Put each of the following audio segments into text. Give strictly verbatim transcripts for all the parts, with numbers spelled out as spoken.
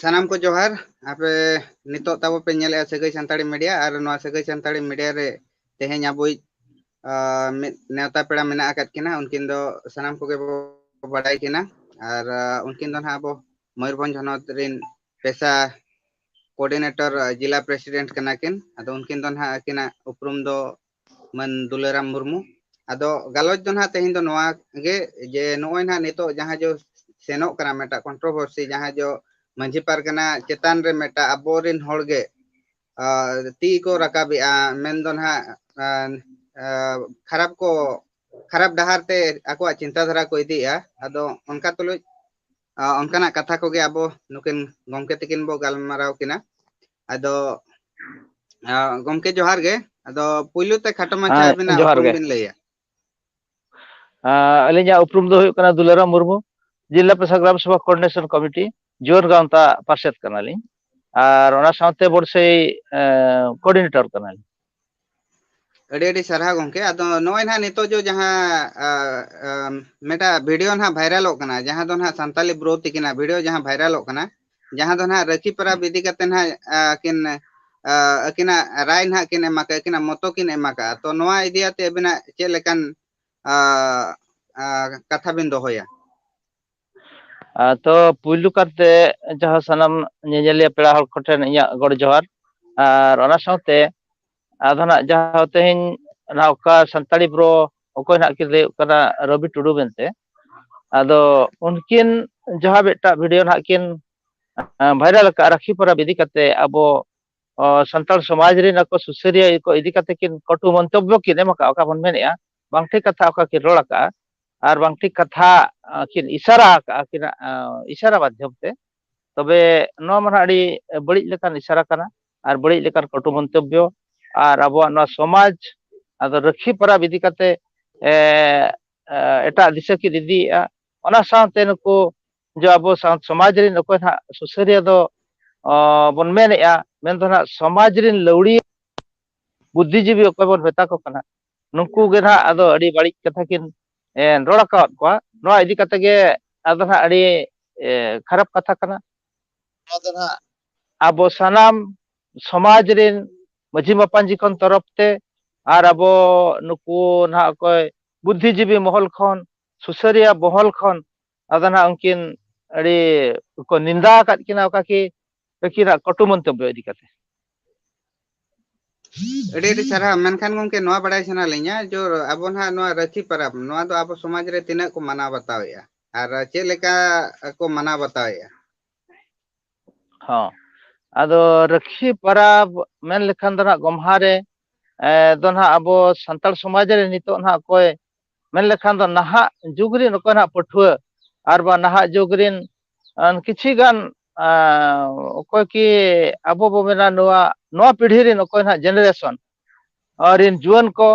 ᱥᱟᱱᱟᱢ ᱠᱚ ᱡᱚᱦᱟᱨ᱾ ᱟᱯᱮ ᱱᱤᱛᱚᱜ ᱛᱟᱵᱚ ᱯᱮ ᱧᱮᱞᱮᱫᱼᱟ ᱥᱟᱹᱜᱟᱹᱭ ᱥᱟᱱᱛᱟᱲᱤ ᱢᱤᱰᱤᱭᱟ, ᱟᱨ ᱱᱚᱣᱟ ᱥᱟᱹᱜᱟᱹᱭ ᱥᱟᱱᱛᱟᱲᱤ ᱢᱤᱰᱤᱭᱟ ᱨᱮ ᱛᱮᱦᱮᱧ ᱟᱵᱚᱭᱤᱡ, ᱟ, ᱢᱤᱫ ᱱᱮᱣᱛᱟ ᱯᱮᱲᱟ ᱢᱮᱱᱟᱜ ᱟᱠᱟᱫ ᱠᱤᱱᱟ᱾ ᱩᱱᱠᱤᱱ ᱫᱚ ᱥᱟᱱᱟᱢ ᱠᱚᱜᱮ ᱵᱚ ᱵᱟᱲᱟᱭ ᱠᱤᱱᱟ, ᱟᱨ, ᱟ, ᱩᱱᱠᱤᱱ ᱫᱚ ᱱᱟᱦᱟᱜ ᱟᱵᱚ ᱢᱚᱭᱩᱨᱵᱷᱚᱸᱡᱽ ᱦᱚᱱᱚᱛ ᱨᱤᱱ ᱯᱮᱥᱟ ᱠᱳᱚᱨᱰᱤᱱᱮᱴᱚᱨ, ᱟ, ᱡᱤᱞᱟ ᱯᱨᱮᱥᱤᱰᱮᱱᱴ ᱠᱟᱱᱟ ᱠᱤᱱ᱾ ᱟᱫᱚ ᱩᱱᱠᱤᱱ ᱫᱚ ᱱᱟᱦᱟᱜ ᱟᱹᱠᱤᱱᱟᱜ ᱩᱯᱨᱩᱢ ᱫᱚ ᱢᱟᱹᱱ ᱫᱩᱞᱟᱹᱨᱟᱢ ᱢᱩᱨᱢᱩ᱾ ᱟᱫᱚ ᱜᱟᱞᱚᱪ ᱫᱚ ᱱᱟᱦᱟᱜ ᱛᱮᱦᱮᱧ ᱫᱚ ᱱᱚᱣᱟ ᱜᱮ, ᱡᱮ ᱱᱚᱜᱼᱚᱭ ᱱᱟᱦᱟᱜ ᱱᱤᱛᱚᱜ ᱡᱟᱦᱟᱸ ᱡᱚ ᱥᱮᱱᱚᱜ ᱠᱟᱱᱟ ᱢᱤᱫᱴᱟᱝ ᱠᱚᱱᱴᱨᱳᱵᱷᱟᱨᱥᱤ, ᱡᱟᱦᱟᱸ ᱡᱚ ᱢᱟᱹᱡᱷᱤ ᱯᱟᱨᱜᱟᱱᱟ ᱪᱮᱛᱟᱱ ᱨᱮ ᱢᱤᱫᱴᱟᱝ ᱟᱵᱚᱨᱮᱱ ᱦᱚᱲ ᱜᱮ, ᱟ, ᱛᱤ ᱠᱚ ᱨᱟᱠᱟᱵᱮᱜᱼᱟ, ᱢᱮᱱᱫᱚ ᱱᱟᱦᱟᱜ, ᱟ, ᱟ, ᱠᱷᱟᱨᱟᱯ ᱠᱚ, ᱠᱷᱟᱨᱟᱯ ᱰᱟᱦᱟᱨ ᱛᱮ ᱟᱠᱚᱣᱟᱜ ᱪᱤᱱᱛᱟᱹ ᱫᱷᱟᱨᱟ ᱠᱚ ᱤᱫᱤᱭᱮᱜᱼᱟ᱾ ᱟᱫᱚ ᱚᱱᱠᱟ ᱛᱩᱞᱩᱡ, ᱟ, ᱚᱱᱠᱟᱱᱟᱜ ᱠᱟᱛᱷᱟ ᱠᱚᱜᱮ ᱟᱵᱚ ᱱᱩᱠᱤᱱ ᱜᱚᱢᱠᱮ ᱛᱟᱹᱠᱤᱱ ᱵᱚ ᱜᱟᱞᱢᱟᱨᱟᱣ ᱠᱤᱱᱟ᱾ ᱟᱫᱚ, ᱟ, ᱜᱚᱢᱠᱮ ᱡᱚᱦᱟᱨ ᱜᱮ᱾ ᱟᱫᱚ ᱯᱩᱭᱞᱩ ᱛᱮ ᱠᱷᱟᱴᱚ ᱢᱟᱪᱷᱟ ᱦᱮᱸ, ᱟᱹᱵᱤᱱᱟᱜ ᱡᱚᱦᱟᱨ ᱩᱯᱨᱩᱢ ᱜᱮ᱾ ᱵᱤᱱ ᱞᱟᱹᱭᱟ᱾ ᱟ, ᱟᱹᱞᱤᱧᱟᱜ ᱩᱯᱨᱩᱢ ᱫᱚ ᱦᱩᱭᱩᱜ ᱠᱟᱱᱟ ᱫᱩᱞᱟᱨᱟᱢ ᱢᱩᱨᱢᱩ, ᱡᱤᱞᱟ ᱯᱮᱥᱟ ᱜᱨᱟᱢ ᱥᱚᱵᱷᱟ ᱠᱳᱚᱨᱰᱤᱱᱮᱥᱚᱱ ᱠᱚᱢᱤᱴᱤ, ᱡᱩᱣᱟᱹᱱ ᱜᱟᱶᱛᱟ ᱯᱟᱨᱥᱮᱛ ᱠᱟᱱᱟᱞᱤᱧ᱾ ᱟᱨ ᱚᱱᱟ ᱥᱟᱶᱛᱮ ᱵᱚᱲᱥᱮᱭ, ᱮ, ᱠᱳᱚᱨᱰᱤᱱᱮᱴᱚᱨ ᱠᱟᱱᱟᱞᱤᱧ᱾ ᱟᱹᱰᱤ ᱟᱹᱰᱤ ᱥᱟᱨᱦᱟᱣ ᱜᱚᱢᱠᱮ᱾ ᱟᱫᱚ ᱱᱚᱜᱼᱚᱭ ᱱᱟᱦᱟᱜ ᱱᱤᱛᱚᱜ ᱡᱚ ᱡᱟᱦᱟᱸ, ᱟ, ᱟ, ᱢᱤᱫᱴᱟᱜ ᱵᱷᱤᱰᱤᱭᱳ ᱱᱟᱦᱟᱜ ᱵᱷᱟᱭᱨᱟᱞᱚᱜ ᱠᱟᱱᱟ, ᱡᱟᱦᱟᱸ ᱫᱚ ᱱᱟᱦᱟᱜ ᱥᱟᱱᱛᱟᱞᱤ ᱵᱨᱳ ᱛᱤᱠᱤᱱᱟᱜ ᱵᱷᱤᱰᱤᱭᱳ ᱡᱟᱦᱟᱸ ᱵᱷᱟᱭᱨᱟᱞᱚᱜ ᱠᱟᱱᱟ, ᱡᱟᱦᱟᱸ ᱫᱚ ᱱᱟᱦᱟᱜ ᱨᱟᱹᱠᱷᱤ ᱯᱟᱨᱟᱵᱽ ᱤᱫᱤ ᱠᱟᱛᱮ ᱱᱟᱦᱟᱜ, ᱟ, ᱟᱹᱠᱤᱱ, ᱟ, ᱟᱹᱠᱤᱱᱟᱜ ᱨᱟᱭ ᱱᱟᱦᱟᱜ ᱠᱤᱱ ᱮᱢ ᱟᱠᱟᱫ, ᱟᱹᱠᱤᱱᱟᱜ ᱢᱚᱛᱚ ᱠᱤᱱ ᱮᱢ ᱟᱠᱟᱫᱼᱟ᱾ ᱛᱚ ᱱᱚᱣᱟ ᱤᱫᱤ ᱠᱟᱛᱮ ᱟᱹᱵᱤᱱᱟᱜ ᱪᱮᱫ ᱞᱮᱠᱟᱱ, ᱟ, ᱟ, ᱠᱟᱛᱷᱟ ᱵᱤᱱ ᱫᱚᱦᱚᱭᱟ? ᱟ, ᱛᱚ ᱯᱩᱭᱞᱩ ᱠᱟᱨᱛᱮ ᱡᱟᱦᱟᱸ ᱥᱟᱱᱟᱢ ᱧᱮᱧᱮᱞᱤᱭᱟᱹ ᱯᱮᱲᱟ ᱦᱚᱲ ᱠᱚᱴᱷᱮᱱ ᱤᱧᱟᱹᱜ ᱜᱚᱰ ᱡᱚᱦᱟᱨ, ᱟᱨ ᱚᱱᱟ ᱥᱟᱶᱛᱮ ᱟᱫᱚ ᱱᱟᱜ ᱡᱟᱦᱟᱸ ᱛᱮᱦᱮᱧ ᱱᱚᱣᱟ ᱚᱠᱟ ᱥᱟᱱᱛᱟᱲᱤ ᱵᱨᱳ ᱚᱠᱚᱭ ᱱᱟᱜ ᱠᱤᱱ ᱞᱟᱹᱭᱚᱜ ᱠᱟᱱᱟ ᱨᱚᱵᱤ ᱴᱩᱰᱩ ᱢᱮᱱᱛᱮ, ᱟᱫᱚ ᱩᱱᱠᱤᱱ ᱡᱟᱦᱟᱸ ᱢᱤᱫᱴᱟᱜ ᱵᱷᱤᱰᱤᱭᱳ ᱱᱟᱜ ᱠᱤᱱ, ᱟ, ᱵᱷᱟᱭᱨᱟᱞ ᱟᱠᱟᱫᱼᱟ ᱨᱟᱹᱠᱷᱤ ᱯᱚᱨᱚᱵᱽ ᱤᱫᱤ ᱠᱟᱛᱮ ᱟᱵᱚ, ᱚ, ᱥᱟᱱᱛᱟᱲ ᱥᱚᱢᱟᱡᱽ ᱨᱮᱱ ᱟᱠᱚ ᱥᱩᱥᱟᱹᱨᱤᱭᱟᱹ ᱠᱚ ᱤᱫᱤ ᱠᱟᱛᱮ ᱠᱤᱱ ᱠᱚᱴᱩ ᱢᱚᱱᱛᱚᱵᱵᱚ ᱠᱤᱱ ᱮᱢ ᱟᱠᱟᱫᱼᱟ, ᱚᱠᱟ ᱵᱚᱱ ᱢᱮᱱᱮᱫᱼᱟ ᱵᱟᱝ ᱴᱷᱤᱠ ᱠᱟᱛᱷᱟ ᱚᱠᱟ ᱠᱤᱱ ᱨᱚᱲ ᱟᱠᱟᱫᱼᱟ, ᱟᱨ ᱵᱟᱝ ᱴᱷᱤᱠ ᱠᱟᱛᱷᱟ, ᱟ, ᱠᱤᱱ ᱤᱥᱟᱨᱟ ᱟᱠᱟᱫᱼᱟ ᱟᱹᱠᱤᱱᱟᱜ, ᱟ, ᱤᱥᱟᱨᱟ ᱢᱟᱫᱽᱫᱷᱚᱢ ᱛᱮ᱾ ᱛᱚᱵᱮ ᱱᱚᱣᱟ ᱢᱟ ᱱᱟᱦᱟᱜ ᱟᱹᱰᱤ ᱵᱟᱹᱲᱤᱡ ᱞᱮᱠᱟᱱ ᱤᱥᱟᱨᱟ ᱠᱟᱱᱟ ᱟᱨ ᱵᱟᱹᱲᱤᱡ ᱞᱮᱠᱟᱱ ᱠᱚᱴᱩ ᱢᱚᱱᱛᱚᱵᱵᱚ, ᱟᱨ ᱟᱵᱚᱣᱟᱜ ᱱᱚᱣᱟ ᱥᱚᱢᱟᱡᱽ ᱟᱫᱚ ᱨᱟᱹᱠᱷᱤ ᱯᱚᱨᱚᱵᱽ ᱤᱫᱤ ᱠᱟᱛᱮ, ᱮ, ᱮ, ᱮᱴᱟᱜ ᱫᱤᱥᱟᱹ ᱠᱤᱱ ᱤᱫᱤᱭᱮᱫᱼᱟ᱾ ᱚᱱᱟ ᱥᱟᱶᱛᱮ ᱱᱩᱠᱩ ᱡᱮ ᱟᱵᱚ ᱥᱟᱶ-, ᱥᱚᱢᱟᱡᱽ ᱨᱮᱱ ᱚᱠᱚᱭ ᱱᱟᱦᱟᱜ ᱥᱩᱥᱟᱹᱨᱤᱭᱟᱹ ᱫᱚ, ᱚ, ᱵᱚᱱ ᱢᱮᱱᱮᱫᱼᱟ, ᱢᱮᱱᱫᱚ ᱱᱟᱦᱟᱜ ᱥᱚᱢᱟᱡᱽ ᱨᱮᱱ ᱞᱟᱹᱣᱲᱤᱭᱟᱹ ᱵᱩᱫᱽᱫᱷᱤᱡᱤᱵᱤ ᱚᱠᱚᱭ ᱵᱚᱱ ᱢᱮᱛᱟ ᱠᱚ ᱠᱟᱱᱟ, ᱱᱩᱠᱩ ᱜᱮ ᱱᱟᱦᱟᱜ ᱟᱫᱚ ᱟᱹᱰᱤ ᱵᱟᱹᱲᱤᱡ ᱠᱟᱛᱷᱟ ᱠᱤᱱ, ᱮ, ᱨᱚᱲ ᱟᱠᱟᱣᱟᱫ ᱠᱚᱣᱟ᱾ ᱱᱚᱣᱟ ᱤᱫᱤ ᱠᱟᱛᱮ ᱜᱮ ᱟᱫᱚ ᱱᱟᱦᱟᱜ ᱟᱹᱰᱤ, ᱮ, ᱠᱷᱟᱨᱟᱯ ᱠᱟᱛᱷᱟ ᱠᱟᱱᱟ᱾ ᱱᱚᱣᱟ ᱫᱚ ᱱᱟᱦᱟᱜ ᱟᱵᱚ ᱥᱟᱱᱟᱢ ᱥᱚᱢᱟᱡᱽ ᱨᱮᱱ ᱢᱟᱹᱡᱷᱤ ᱢᱟᱯᱟᱧᱡᱤ ᱠᱷᱚᱱ ᱛᱚᱨᱚᱯ ᱛᱮ ᱟᱨ ᱟᱵᱚ ᱱᱩᱠᱩ ᱱᱟᱦᱟᱜ ᱚᱠᱚᱭ ᱵᱩᱫᱽᱫᱷᱤᱡᱤᱵᱤ ᱢᱚᱦᱚᱞ ᱠᱷᱚᱱ, ᱥᱩᱥᱟᱹᱨᱤᱭᱟᱹ ᱢᱚᱦᱚᱞ ᱠᱷᱚᱱ ᱟᱫᱚ ᱱᱟᱦᱟᱜ ᱩᱱᱠᱤᱱ ᱟᱹᱰᱤ ᱠᱚ ᱱᱤᱱᱫᱟ ᱟᱠᱟᱫ ᱠᱤᱱᱟ ᱚᱠᱟ ᱠᱤ ᱟᱹᱠᱤᱱᱟᱜ ᱠᱚᱴᱩ ᱢᱚᱱᱛᱚᱵᱵᱚ ᱤᱫᱤ ᱠᱟᱛᱮ᱾ ᱟᱹᱰᱤ ᱟᱹᱰᱤ ᱥᱟᱨᱦᱟᱣ᱾ ᱢᱮᱱᱠᱷᱟᱱ ᱜᱚᱢᱠᱮ, ᱱᱚᱣᱟ ᱵᱟᱲᱟᱭ ᱥᱟᱱᱟ ᱞᱤᱧᱟ ᱡᱮ ᱟᱵᱚ ᱱᱟᱦᱟᱜ ᱱᱚᱣᱟ ᱨᱟᱹᱠᱷᱤ ᱯᱟᱨᱟᱵᱽ, ᱱᱚᱣᱟ ᱫᱚ ᱟᱵᱚ ᱥᱚᱢᱟᱡᱽ ᱨᱮ ᱛᱤᱱᱟᱹᱜ ᱠᱚ ᱢᱟᱱᱟᱣ ᱵᱟᱛᱟᱣᱮᱫᱼᱟ ᱟᱨ ᱪᱮᱫ ᱞᱮᱠᱟ ᱠᱚ ᱢᱟᱱᱟᱣ ᱵᱟᱛᱟᱣᱮᱫᱼᱟ? ᱦᱚᱸ, ᱟᱫᱚ ᱨᱟᱹᱠᱷᱤ ᱯᱟᱨᱟᱵᱽ ᱢᱮᱱ ᱞᱮᱠᱷᱟᱱ ᱫᱚ ᱱᱟᱦᱟᱜ ᱜᱚᱢᱦᱟ ᱨᱮ ᱮ, ᱫᱚ ᱱᱟᱦᱟᱜ ᱟᱵᱚ ᱥᱟᱱᱛᱟᱲ ᱥᱚᱢᱟᱡᱽ ᱨᱮ ᱱᱤᱛᱚᱜ ᱱᱟᱦᱟᱜ ᱚᱠᱚᱭ ᱢᱮᱱ ᱞᱮᱠᱷᱟᱱ ᱫᱚ ᱱᱟᱦᱟᱜ ᱡᱩᱜᱽ ᱨᱮᱱ ᱚᱠᱚᱭ ᱱᱟᱦᱟᱜ ᱯᱟᱹᱴᱷᱩᱣᱟᱹ ᱟᱨ ᱵᱟᱝ ᱱᱟᱦᱟᱜ ᱡᱩᱜᱽ ᱨᱮᱱ ᱟᱱ ᱠᱤᱪᱷᱤ ᱜᱟᱱ ᱟ, ᱚᱠᱚᱭ ᱠᱤ ᱟᱵᱚ ᱵᱚ ᱢᱮᱱᱟ ᱱᱚᱣᱟ ᱱᱚᱣᱟ ᱯᱤᱲᱦᱤ ᱨᱮᱱ ᱚᱠᱚᱭ ᱱᱟᱦᱟᱜ generation ᱨᱮᱱ ᱡᱩᱣᱟᱹᱱ ᱠᱚ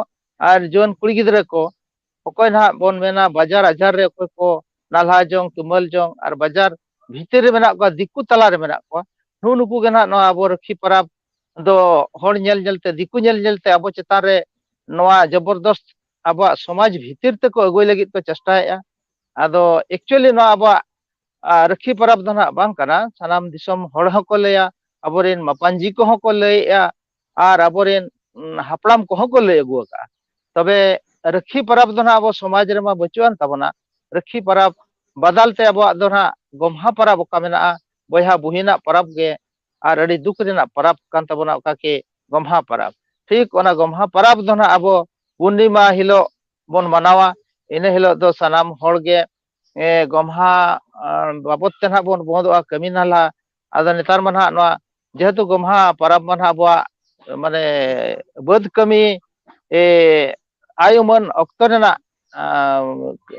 ᱟᱨ ᱡᱩᱣᱟᱹᱱ ᱠᱩᱲᱤ ᱜᱤᱫᱽᱨᱟᱹ ᱠᱚ ᱚᱠᱚᱭ ᱱᱟᱦᱟᱜ ᱵᱚᱱ ᱢᱮᱱᱟ ᱵᱟᱡᱟᱨ ᱟᱡᱟᱨ ᱨᱮ ᱚᱠᱚᱭ ᱠᱚ ᱱᱟᱞᱦᱟ ᱡᱚᱝ ᱛᱩᱢᱟᱹᱞ ᱡᱚᱝ ᱟᱨ ᱵᱟᱡᱟᱨ ᱵᱷᱤᱛᱤᱨ ᱨᱮ ᱢᱮᱱᱟᱜ ᱠᱚᱣᱟ, ᱫᱤᱠᱩ ᱛᱟᱞᱟ ᱨᱮ ᱢᱮᱱᱟᱜ ᱠᱚᱣᱟ, ᱱᱩᱜᱼᱩ ᱱᱩᱠᱩ ᱜᱮ ᱱᱟᱦᱟᱜ ᱱᱚᱣᱟ ᱟᱵᱚ ᱨᱟᱹᱠᱷᱤ ᱯᱟᱨᱟᱵᱽ ᱫᱚ ᱦᱚᱲ ᱧᱮᱞ ᱧᱮᱞᱛᱮ, ᱫᱤᱠᱩ ᱧᱮᱞ ᱧᱮᱞᱛᱮ ᱟᱵᱚ ᱪᱮᱛᱟᱱ ᱨᱮ ᱱᱚᱣᱟ ᱡᱚᱵᱚᱨᱫᱚᱥᱛ ᱟᱵᱚᱣᱟᱜ ᱥᱚᱢᱟᱡᱽ ᱵᱷᱤᱛᱤᱨ ᱛᱮᱠᱚ ᱟᱹᱜᱩᱭ ᱞᱟᱹᱜᱤᱫ ᱠᱚ ᱪᱮᱥᱴᱟᱭᱮᱫᱼᱟ᱾ ᱟᱫᱚ actually ᱱᱚᱣᱟ ᱟᱵᱚᱣᱟᱜ ᱟ, ᱨᱟᱹᱠᱷᱤ ᱯᱟᱨᱟᱵᱽ ᱫᱚ ᱱᱟᱦᱟᱜ ᱵᱟᱝ ᱠᱟᱱᱟ᱾ ᱥᱟᱱᱟᱢ ᱫᱤᱥᱚᱢ ᱦᱚᱲ ᱦᱚᱸᱠᱚ ᱞᱟᱹᱭᱟ, ᱟᱵᱚᱨᱮᱱ ᱢᱟᱯᱟᱧᱡᱤ ᱠᱚᱦᱚᱸ ᱠᱚ ᱞᱟᱹᱭᱮᱫᱼᱟ, ᱟᱨ ᱟᱵᱚᱨᱮᱱ ᱩᱢ, ᱦᱟᱯᱲᱟᱢ ᱠᱚᱦᱚᱸ ᱠᱚ ᱞᱟᱹᱭ ᱟᱹᱜᱩ ᱟᱠᱟᱫᱼᱟ᱾ ᱛᱚᱵᱮ ᱨᱟᱹᱠᱷᱤ ᱯᱟᱨᱟᱵᱽ ᱫᱚ ᱱᱟᱦᱟᱜ ᱟᱵᱚ ᱥᱚᱢᱟᱡᱽ ᱨᱮᱢᱟ ᱵᱟᱹᱪᱩᱜ ᱟᱱ ᱛᱟᱵᱚᱱᱟ᱾ ᱨᱟᱹᱠᱷᱤ ᱯᱟᱨᱟᱵᱽ ᱵᱟᱫᱟᱞ ᱛᱮ ᱟᱵᱚᱣᱟᱜ ᱫᱚ ᱱᱟᱦᱟᱜ ᱜᱚᱢᱦᱟ ᱯᱟᱨᱟᱵᱽ ᱚᱠᱟ ᱢᱮᱱᱟᱜᱼᱟ, ᱵᱚᱭᱦᱟ ᱵᱩᱦᱤᱱᱟᱜ ᱯᱟᱨᱟᱵᱽ ᱜᱮ ᱟᱨ ᱟᱹᱰᱤ ᱫᱩᱠ ᱨᱮᱱᱟᱜ ᱯᱟᱨᱟᱵᱽ ᱠᱟᱱ ᱛᱟᱵᱚᱱᱟ, ᱚᱠᱟ ᱠᱤ ᱜᱚᱢᱦᱟ ᱯᱟᱨᱟᱵᱽ᱾ ᱴᱷᱤᱠ ᱚᱱᱟ ᱜᱚᱢᱦᱟ ᱯᱟᱨᱟᱵᱽ ᱫᱚ ᱱᱟᱦᱟᱜ ᱟᱵᱚ ᱯᱩᱨᱱᱤᱢᱟ ᱦᱤᱞᱳᱜ ᱵᱚᱱ ᱢᱟᱱᱟᱣᱟ᱾ ᱤᱱᱟᱹ ᱦᱤᱞᱳᱜ ᱫᱚ ᱥᱟᱱᱟᱢ ᱦᱚᱲ ᱜᱮ ᱮ, ᱜᱚᱢᱦᱟ ᱟ, ᱵᱟᱵᱚᱫ ᱛᱮ ᱱᱟᱦᱟᱜ ᱵᱚᱱ ᱵᱚᱦᱚᱫᱚᱜᱼᱟ ᱠᱟᱹᱢᱤ ᱱᱟᱞᱦᱟ᱾ ᱟᱫᱚ ᱱᱮᱛᱟᱨ ᱢᱟ ᱱᱟᱦᱟᱜ ᱱᱚᱣᱟ ᱡᱮᱦᱮᱛᱩ ᱜᱚᱢᱦᱟ ᱯᱟᱨᱟᱵᱽ ᱢᱟ ᱱᱟᱦᱟᱜ ᱟᱵᱚᱣᱟᱜ ᱢᱟᱱᱮ ᱵᱟᱹᱫᱽ ᱠᱟᱹᱢᱤ ᱮ, ᱟᱭ ᱩᱢᱟᱹᱱ ᱚᱠᱛᱚ ᱨᱮᱱᱟᱜ ᱟ,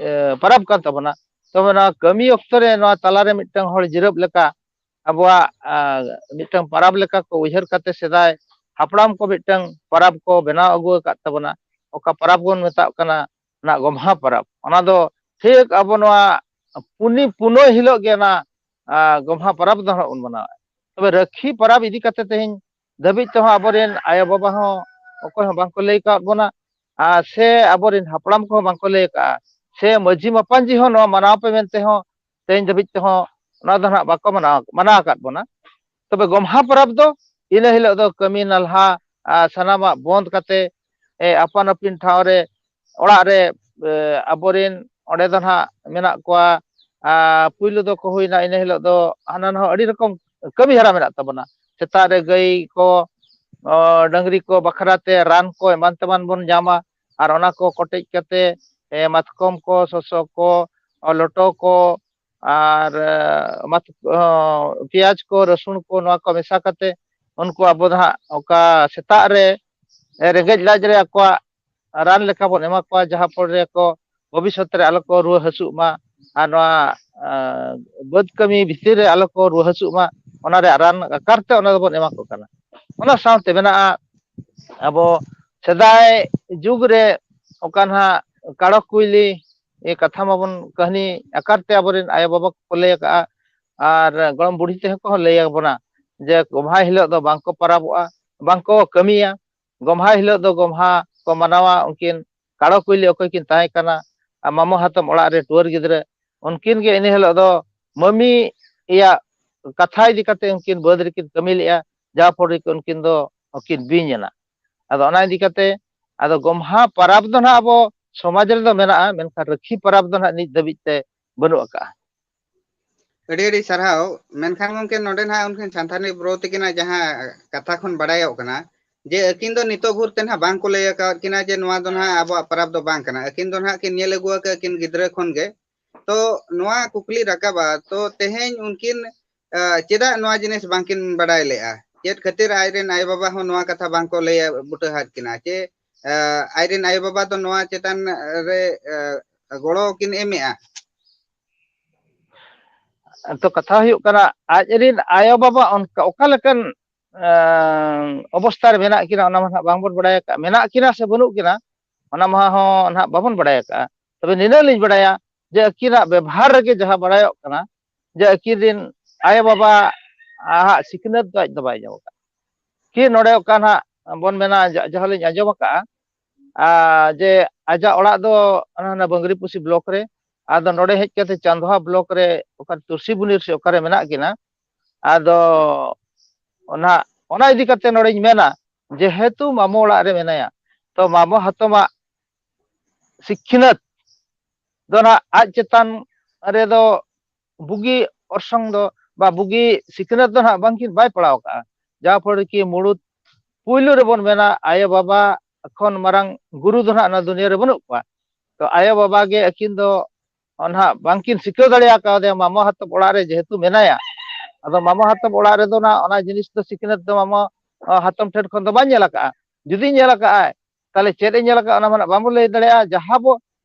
ᱮ, ᱯᱟᱨᱟᱵᱽ ᱠᱟᱱ ᱛᱟᱵᱚᱱᱟ᱾ ᱛᱚᱵᱮ ᱱᱚᱣᱟ ᱠᱟᱹᱢᱤ ᱚᱠᱛᱚ ᱨᱮ ᱱᱚᱣᱟ ᱛᱟᱞᱟᱨᱮ ᱢᱤᱫᱴᱟᱝ ᱦᱚᱲ ᱡᱤᱨᱟᱹᱵ ᱞᱮᱠᱟ ᱟᱵᱚᱣᱟᱜ ᱟ, ᱢᱤᱫᱴᱟᱝ ᱯᱟᱨᱟᱵᱽ ᱞᱮᱠᱟ ᱠᱚ ᱩᱭᱦᱟᱹᱨ ᱠᱟᱛᱮ ᱥᱮᱫᱟᱭ ᱦᱟᱯᱲᱟᱢ ᱠᱚ ᱢᱤᱫᱴᱟᱝ ᱯᱟᱨᱟᱵᱽ ᱠᱚ ᱵᱮᱱᱟᱣ ᱟᱹᱜᱩ ᱟᱠᱟᱫ ᱛᱟᱵᱚᱱᱟ᱾ ᱚᱠᱟ ᱯᱟᱨᱟᱵᱽ ᱵᱚᱱ ᱢᱮᱛᱟᱜ ᱠᱟᱱᱟ ᱚᱱᱟ ᱜᱚᱢᱦᱟ ᱯᱟᱨᱟᱵᱽ᱾ ᱚᱱᱟ ᱫᱚ ᱴᱷᱤᱠ ᱟᱵᱚ ᱱᱚᱣᱟ ᱯᱩᱱᱤ ᱯᱩᱱᱟᱹᱭ ᱦᱤᱞᱳᱜ ᱜᱮ ᱚᱱᱟ ᱟ, ᱜᱚᱢᱦᱟ ᱯᱟᱨᱟᱵᱽ ᱫᱚ ᱦᱟᱸᱜ ᱵᱚᱱ ᱢᱟᱱᱟᱣᱟ᱾ ᱛᱚᱵᱮ ᱨᱟᱹᱠᱷᱤ ᱯᱟᱨᱟᱵᱽ ᱤᱫᱤ ᱠᱟᱛᱮ ᱛᱮᱦᱮᱧ ᱫᱷᱟᱹᱵᱤᱡ ᱛᱮᱦᱚᱸ ᱟᱵᱚᱨᱮᱱ ᱟᱭᱳᱼᱵᱟᱵᱟ ᱦᱚᱸ ᱚᱠᱚᱭ ᱦᱚᱸ ᱵᱟᱝᱠᱚ ᱞᱟᱹᱭ ᱠᱟᱣᱟᱫ ᱵᱚᱱᱟ, ᱟᱨ ᱥᱮ ᱟᱵᱚᱨᱮᱱ ᱦᱟᱯᱲᱟᱢ ᱠᱚᱦᱚᱸ ᱵᱟᱝᱠᱚ ᱞᱟᱹᱭ ᱟᱠᱟᱫᱼᱟ, ᱥᱮ ᱢᱟᱹᱡᱷᱤ ᱢᱟᱯᱟᱧᱡᱤ ᱦᱚᱸ ᱱᱚᱣᱟ ᱢᱟᱱᱟᱣ ᱯᱮ ᱢᱮᱱᱛᱮ ᱦᱚᱸ ᱛᱮᱦᱮᱧ ᱫᱷᱟᱹᱵᱤᱡ ᱛᱮᱦᱚᱸ ᱚᱱᱟ ᱫᱚ ᱱᱟᱦᱟᱜ ᱵᱟᱠᱚ ᱢᱟᱱᱟᱣ ᱢᱟᱱᱟᱣ ᱟᱠᱟᱫ ᱵᱚᱱᱟ᱾ ᱛᱚᱵᱮ ᱜᱚᱢᱦᱟ ᱯᱚᱨᱚᱵᱽ ᱫᱚ ᱤᱱᱟᱹ ᱦᱤᱞᱳᱜ ᱫᱚ ᱠᱟᱹᱢᱤ ᱱᱟᱞᱦᱟ, ᱟᱨ ᱥᱟᱱᱟᱢᱟᱜ ᱵᱚᱱᱫ ᱠᱟᱛᱮ, ᱮ, ᱟᱯᱟᱱ ᱟᱹᱯᱤᱱ ᱴᱷᱟᱶ ᱨᱮ, ᱚᱲᱟᱜ ᱨᱮ, ᱮ, ᱟᱵᱚᱨᱮᱱ ᱚᱸᱰᱮ ᱫᱚ ᱱᱟᱦᱟᱜ ᱢᱮᱱᱟᱜ ᱠᱚᱣᱟ᱾ ᱟᱨ ᱯᱩᱭᱞᱩ ᱫᱚᱠᱚ ᱦᱩᱭᱱᱟ, ᱤᱱᱟᱹ ᱦᱤᱞᱳᱜ ᱫᱚ ᱦᱟᱱᱟ ᱱᱟᱣᱟ ᱟᱹᱰᱤ ᱨᱚᱠᱚᱢ ᱠᱟᱹᱢᱤ ᱦᱚᱨᱟ ᱢᱮᱱᱟᱜ ᱛᱟᱵᱚᱱᱟ᱾ ᱥᱮᱛᱟᱜ ᱨᱮ ᱜᱟᱹᱭ ᱠᱚ, ᱚ, ᱰᱟᱹᱝᱨᱤ ᱠᱚ ᱵᱟᱠᱷᱨᱟ ᱛᱮ ᱨᱟᱱ ᱠᱚ ᱮᱢᱟᱱ ᱛᱮᱢᱟᱱ ᱵᱚᱱ ᱧᱟᱢᱟ᱾ ᱟᱨ ᱚᱱᱟ ᱠᱚ ᱠᱚᱴᱮᱡ ᱠᱟᱛᱮ, ᱮ, ᱢᱟᱛᱠᱚᱢ ᱠᱚ, ᱥᱚᱥᱚ ᱠᱚ, ᱚ, ᱞᱚᱴᱚ ᱠᱚ, ᱟᱨ, ᱮ, ᱢᱟᱛ-, ᱚ, ᱯᱮᱸᱭᱟᱡᱽ ᱠᱚ, ᱨᱟᱹᱥᱩᱱ ᱠᱚ, ᱱᱚᱣᱟ ᱠᱚ ᱢᱮᱥᱟ ᱠᱟᱛᱮ ᱩᱱᱠᱩ ᱟᱵᱚ ᱫᱚ ᱦᱟᱸᱜ ᱚᱠᱟ ᱥᱮᱛᱟᱜ ᱨᱮ, ᱮ, ᱨᱮᱸᱜᱮᱡ ᱞᱟᱡ ᱨᱮ ᱟᱠᱚᱣᱟᱜ ᱨᱟᱱ ᱞᱮᱠᱟ ᱵᱚᱱ ᱮᱢᱟ ᱠᱚᱣᱟ, ᱡᱟᱦᱟᱸ ᱯᱚᱨᱮ ᱠᱚ ᱵᱷᱚᱵᱤᱥᱥᱚᱛ ᱨᱮ ᱟᱞᱚ ᱠᱚ ᱨᱩᱣᱟᱹ ᱦᱟᱹᱥᱩᱜ ᱢᱟ, ᱟᱨ ᱱᱚᱣᱟ, ᱟ, ᱵᱟᱹᱫᱽ ᱠᱟᱹᱢᱤ ᱵᱷᱤᱛᱤᱨ ᱨᱮ ᱟᱞᱚ ᱠᱚ ᱨᱩᱣᱟᱹ ᱦᱟᱹᱥᱩᱜ ᱢᱟ, ᱚᱱᱟ ᱨᱮᱭᱟᱜ ᱨᱟᱱ ᱟᱠᱟᱨ ᱛᱮ ᱚᱱᱟ ᱫᱚᱵᱚᱱ ᱮᱢᱟ ᱠᱚ ᱠᱟᱱᱟ᱾ ᱚᱱᱟ ᱥᱟᱶᱛᱮ ᱢᱮᱱᱟᱜᱼᱟ, ᱟᱵᱚ ᱥᱮᱫᱟᱭ ᱡᱩᱜᱽ ᱨᱮ ᱚᱠᱟ ᱱᱟᱦᱟᱜ ᱠᱟᱲᱚ ᱠᱩᱭᱞᱤ, ᱮ, ᱠᱟᱛᱷᱟ ᱢᱟᱵᱚᱱ ᱠᱟᱹᱦᱱᱤ ᱟᱠᱟᱨ ᱛᱮ ᱟᱵᱚᱨᱮᱱ ᱟᱭᱳᱼᱵᱟᱵᱟ ᱠᱚᱠᱚ ᱞᱟᱹᱭ ᱟᱠᱟᱫᱼᱟ, ᱟᱨ ᱜᱚᱲᱚᱢ ᱵᱩᱲᱦᱤ ᱛᱮᱦᱚᱸ ᱠᱚ ᱞᱟᱹᱭ ᱟᱵᱚᱱᱟ ᱡᱮ ᱜᱚᱢᱦᱟ ᱦᱤᱞᱳᱜ ᱫᱚ ᱵᱟᱝᱠᱚ ᱯᱟᱨᱟᱵᱚᱜᱼᱟ, ᱵᱟᱝᱠᱚ ᱠᱟᱹᱢᱤᱭᱟ᱾ ᱜᱚᱢᱦᱟ ᱦᱤᱞᱳᱜ ᱫᱚ ᱜᱚᱢᱦᱟ ᱠᱚ ᱢᱟᱱᱟᱣᱟ᱾ ᱩᱱᱠᱤᱱ ᱠᱟᱲᱚ ᱠᱩᱭᱞᱤ ᱚᱠᱚᱭ ᱠᱤᱱ ᱛᱟᱦᱮᱸ ᱠᱟᱱᱟ, ᱟᱨ ᱢᱟᱢᱚ ᱦᱟᱛᱚᱢ ᱚᱲᱟᱜ ᱨᱮ ᱴᱩᱣᱟᱹᱨ ᱜᱤᱫᱽᱨᱟᱹ, ᱩᱱᱠᱤᱱ ᱜᱮ ᱤᱱᱟᱹ ᱦᱤᱞᱳᱜ ᱫᱚ ᱢᱟᱹᱢᱤ ᱭᱟᱜ ᱠᱟᱛᱷᱟ ᱤᱫᱤ ᱠᱟᱛᱮ ᱩᱱᱠᱤᱱ ᱵᱟᱹᱫᱽ ᱨᱮᱠᱤᱱ ᱠᱟᱹᱢᱤ ᱞᱮᱫᱼᱟ, ᱡᱟᱦᱟᱸ ᱯᱚᱨᱮ ᱩᱱᱠᱤᱱ ᱫᱚ ᱩᱱᱠᱤᱱ ᱵᱤᱧ ᱮᱱᱟ᱾ ᱟᱫᱚ ᱚᱱᱟ ᱤᱫᱤ ᱠᱟᱛᱮ, ᱟᱫᱚ ᱜᱚᱢᱦᱟ ᱯᱟᱨᱟᱵᱽ ᱫᱚ ᱱᱟᱦᱟᱜ ᱟᱵᱚ ᱥᱚᱢᱟᱡᱽ ᱨᱮᱫᱚ ᱢᱮᱱᱟᱜᱼᱟ, ᱢᱮᱱᱠᱷᱟᱱ ᱨᱟᱹᱠᱷᱤ ᱯᱟᱨᱟᱵᱽ ᱫᱚ ᱱᱟᱦᱟᱜ ᱱᱤᱛ ᱫᱷᱟᱹᱵᱤᱡ ᱛᱮ ᱵᱟᱹᱱᱩᱜ ᱟᱠᱟᱜᱼᱟ᱾ ᱟᱹᱰᱤ ᱟᱹᱰᱤ ᱥᱟᱨᱦᱟᱣ᱾ ᱢᱮᱱᱠᱷᱟᱱ ᱜᱚᱢᱠᱮ, ᱱᱚᱰᱮ ᱱᱟᱦᱟᱜ ᱩᱱᱠᱤᱱ ᱥᱟᱱᱛᱷᱟᱱᱤ ᱵᱨᱳ ᱛᱟᱹᱠᱤᱱᱟᱜ ᱡᱟᱦᱟᱸ ᱠᱟᱛᱷᱟ ᱠᱷᱚᱱ ᱵᱟᱲᱟᱭᱚᱜ ᱠᱟᱱᱟ ᱡᱮ ᱟᱹᱠᱤᱱ ᱫᱚ ᱱᱤᱛᱚᱜ ᱵᱷᱳᱨ ᱛᱮ ᱱᱟᱦᱟᱜ ᱵᱟᱝ ᱠᱚ ᱞᱟᱹᱭ ᱟᱠᱟᱫ ᱠᱤᱱᱟ ᱡᱮ ᱱᱚᱣᱟ ᱫᱚ ᱱᱟᱦᱟᱜ ᱟᱵᱚᱣᱟᱜ ᱯᱚᱨᱚᱵᱽ ᱫᱚ ᱵᱟᱝ ᱠᱟᱱᱟ᱾ ᱟᱹᱠᱤᱱ ᱫᱚ ᱱᱟᱦᱟᱜ ᱠᱤᱱ ᱧᱮᱞ ᱟᱹᱜᱩ ᱟᱠᱟᱫ ᱠᱤᱱ ᱜᱤᱫᱽᱨᱟᱹ ᱠᱷᱚᱱ ᱜᱮ᱾ ᱛᱚ ᱱᱚᱣᱟ ᱠᱩᱠᱞᱤ ᱨᱟᱠᱟᱵᱼᱟ, ᱛᱚ ᱛᱮᱦᱮᱧ ᱩᱱᱠᱤᱱ, ᱟ, ᱪᱮᱫᱟᱜ ᱱᱚᱣᱟ ᱡᱤᱱᱤᱥ ᱵᱟᱝᱠᱤᱱ ᱵᱟᱲᱟᱭ ᱞᱮᱜᱼᱟ? ᱪᱮᱫ ᱠᱷᱟᱹᱛᱤᱨ ᱟᱡᱨᱮᱱ ᱟᱭᱳᱼᱵᱟᱵᱟ ᱦᱚᱸ ᱱᱚᱣᱟ ᱠᱟᱛᱷᱟ ᱵᱟᱝᱠᱚ ᱞᱟᱹᱭ ᱵᱩᱴᱟᱹ ᱟᱫ ᱠᱤᱱᱟ? ᱪᱮ, ᱟ, ᱟᱡᱨᱮᱱ ᱟᱭᱳᱼᱵᱟᱵᱟ ᱫᱚ ᱱᱚᱣᱟ ᱪᱮᱛᱟᱱ ᱨᱮ, ᱟ, ᱜᱚᱲᱚ ᱠᱤᱱ ᱮᱢᱮᱜᱼᱟ? ᱛᱚ ᱠᱟᱛᱷᱟ ᱦᱩᱭᱩᱜ ᱠᱟᱱᱟ, ᱟᱡᱨᱮᱱ ᱟᱭᱳᱼᱵᱟᱵᱟ ᱚᱱᱠᱟ, ᱚᱠᱟ ᱞᱮᱠᱟᱱ, ᱟ, ᱚᱵᱚᱥᱛᱷᱟ ᱨᱮ ᱢᱮᱱᱟᱜ ᱠᱤᱱᱟ, ᱚᱱᱟ ᱢᱟ ᱱᱟᱦᱟᱜ ᱵᱟᱝᱵᱚᱱ ᱵᱟᱲᱟᱭ ᱟᱠᱟᱫ᱾ ᱢᱮᱱᱟᱜ ᱠᱤᱱᱟ ᱥᱮ ᱵᱟᱹᱱᱩᱜ ᱠᱤᱱᱟ, ᱚᱱᱟ ᱢᱟ ᱦᱚᱸ ᱱᱟᱦᱟᱜ ᱵᱟᱵᱚᱱ ᱵᱟᱲᱟᱭ ᱟᱠᱟᱫᱼᱟ᱾ ᱛᱚᱵᱮ ᱱᱤᱱᱟᱹᱜ ᱞᱤᱧ ᱵᱟᱲᱟᱭᱟ ᱡᱮ ᱟᱹᱠᱤᱱᱟᱜ ᱵᱮᱵᱷᱟᱨ ᱨᱮᱜᱮ ᱡᱟᱦᱟᱸ ᱵᱟᱲᱟᱭᱚᱜ ᱠᱟᱱᱟ ᱡᱮ ᱟᱹᱠᱤᱱ ᱨᱮᱱ ᱟᱭᱳᱼᱵᱟᱵᱟ ᱟᱜ ᱥᱤᱠᱷᱱᱟᱹᱛ ᱫᱚ ᱟᱡ ᱫᱚ ᱵᱟᱭ ᱧᱟᱢ ᱟᱠᱟᱫ᱾ ᱠᱤ ᱱᱚᱰᱮ ᱚᱠᱟ ᱱᱟᱦᱟᱜ ᱵᱚᱱ ᱢᱮᱱᱟ, ᱡᱟ-, ᱡᱟᱦᱟᱸ ᱞᱤᱧ ᱟᱸᱡᱚᱢ ᱟᱠᱟᱫᱼᱟ, ᱟ, ᱡᱮ ᱟᱡᱟᱜ ᱚᱲᱟᱜ ᱫᱚ ᱚᱱᱟ, ᱚᱱᱟ ᱵᱟᱝᱨᱤᱯᱚᱥᱤ ᱵᱞᱚᱠ ᱨᱮ, ᱟᱫᱚ ᱱᱚᱰᱮ ᱦᱮᱡ ᱠᱟᱛᱮ ᱪᱟᱸᱫᱽᱦᱟ ᱵᱞᱚᱠ ᱨᱮ ᱚᱠᱟ ᱛᱩᱞᱥᱤ ᱵᱩᱱᱤᱨ ᱥᱮ ᱚᱠᱟᱨᱮ ᱢᱮᱱᱟᱜ ᱠᱤᱱᱟ᱾ ᱟᱫᱚ ᱚᱱᱟ, ᱚᱱᱟ ᱤᱫᱤ ᱠᱟᱛᱮ ᱱᱚᱰᱮᱧ ᱢᱮᱱᱟ, ᱡᱮᱦᱮᱛᱩ ᱢᱟᱢᱚ ᱚᱲᱟᱜ ᱨᱮ ᱢᱮᱱᱟᱭᱟ, ᱛᱚ ᱢᱟᱢᱚ ᱦᱟᱛᱚᱢᱟᱜ ᱥᱤᱠᱷᱱᱟᱹᱛ ᱫᱚ ᱱᱟᱦᱟᱜ ᱟᱡ ᱪᱮᱛᱟᱱ ᱨᱮᱫᱚ ᱵᱩᱜᱤ ᱚᱨᱥᱚᱝ ᱫᱚ ᱵᱟ ᱵᱩᱜᱤ ᱥᱤᱠᱷᱱᱟᱹᱛ ᱫᱚ ᱱᱟᱦᱟᱜ ᱵᱟᱝᱠᱤᱱ, ᱵᱟᱭ ᱯᱟᱲᱟᱣ ᱠᱟᱜᱼᱟ᱾ ᱡᱟᱦᱟᱸ ᱯᱷᱚᱲᱮ ᱠᱤ ᱢᱩᱲᱩᱫ ᱯᱩᱭᱞᱩ ᱨᱮᱵᱚᱱ ᱢᱮᱱᱟ, ᱟᱭᱳ ᱵᱟᱵᱟ ᱠᱷᱚᱱ ᱢᱟᱨᱟᱝ ᱜᱩᱨᱩ ᱫᱚ ᱱᱟᱦᱟᱜ ᱱᱚᱣᱟ ᱫᱩᱱᱤᱭᱟᱹ ᱨᱮ ᱵᱟᱹᱱᱩᱜ ᱠᱚᱣᱟ᱾ ᱛᱚ ᱟᱭᱳ ᱵᱟᱵᱟ ᱜᱮ ᱟᱹᱠᱤᱱ ᱫᱚ ᱱᱟᱦᱟᱜ ᱵᱟᱝᱠᱤᱱ ᱥᱤᱠᱷᱟᱹᱣ ᱫᱟᱲᱮ ᱟᱠᱟᱫᱮᱭᱟ, ᱢᱟᱢᱚ ᱦᱟᱛᱚᱢ ᱚᱲᱟᱜ ᱨᱮ ᱡᱮᱦᱮᱛᱩ ᱢᱮᱱᱟᱭᱟ᱾ ᱟᱫᱚ ᱢᱟᱢᱚ ᱦᱟᱛᱚᱢ ᱚᱲᱟᱜ ᱨᱮᱫᱚ ᱱᱟᱦᱟᱜ ᱚᱱᱟ ᱡᱤᱱᱤᱥ ᱫᱚ ᱥᱤᱠᱷᱱᱟᱹᱛ ᱫᱚ ᱢᱟᱢᱚ, ᱟ, ᱦᱟᱛᱚᱢ ᱴᱷᱮᱱ ᱠᱷᱚᱱ ᱫᱚ ᱵᱟᱭ ᱧᱮᱞ ᱟᱠᱟᱫᱼᱟ᱾ ᱡᱩᱫᱤ ᱧᱮᱞ ᱟᱠᱟᱫᱼᱟᱭ, ᱛᱟᱦᱚᱞᱮ ᱪᱮᱫ ᱮ ᱧᱮᱞ ᱟᱠᱟᱫᱼᱟ ᱚᱱᱟ ᱢᱟ ᱱᱟᱦᱟᱜ ᱵᱟᱵᱚᱱ ᱞᱟᱹᱭ ᱫᱟᱲᱮᱭᱟᱜᱼᱟ᱾ ᱡᱟᱦᱟᱸ ᱵᱚ,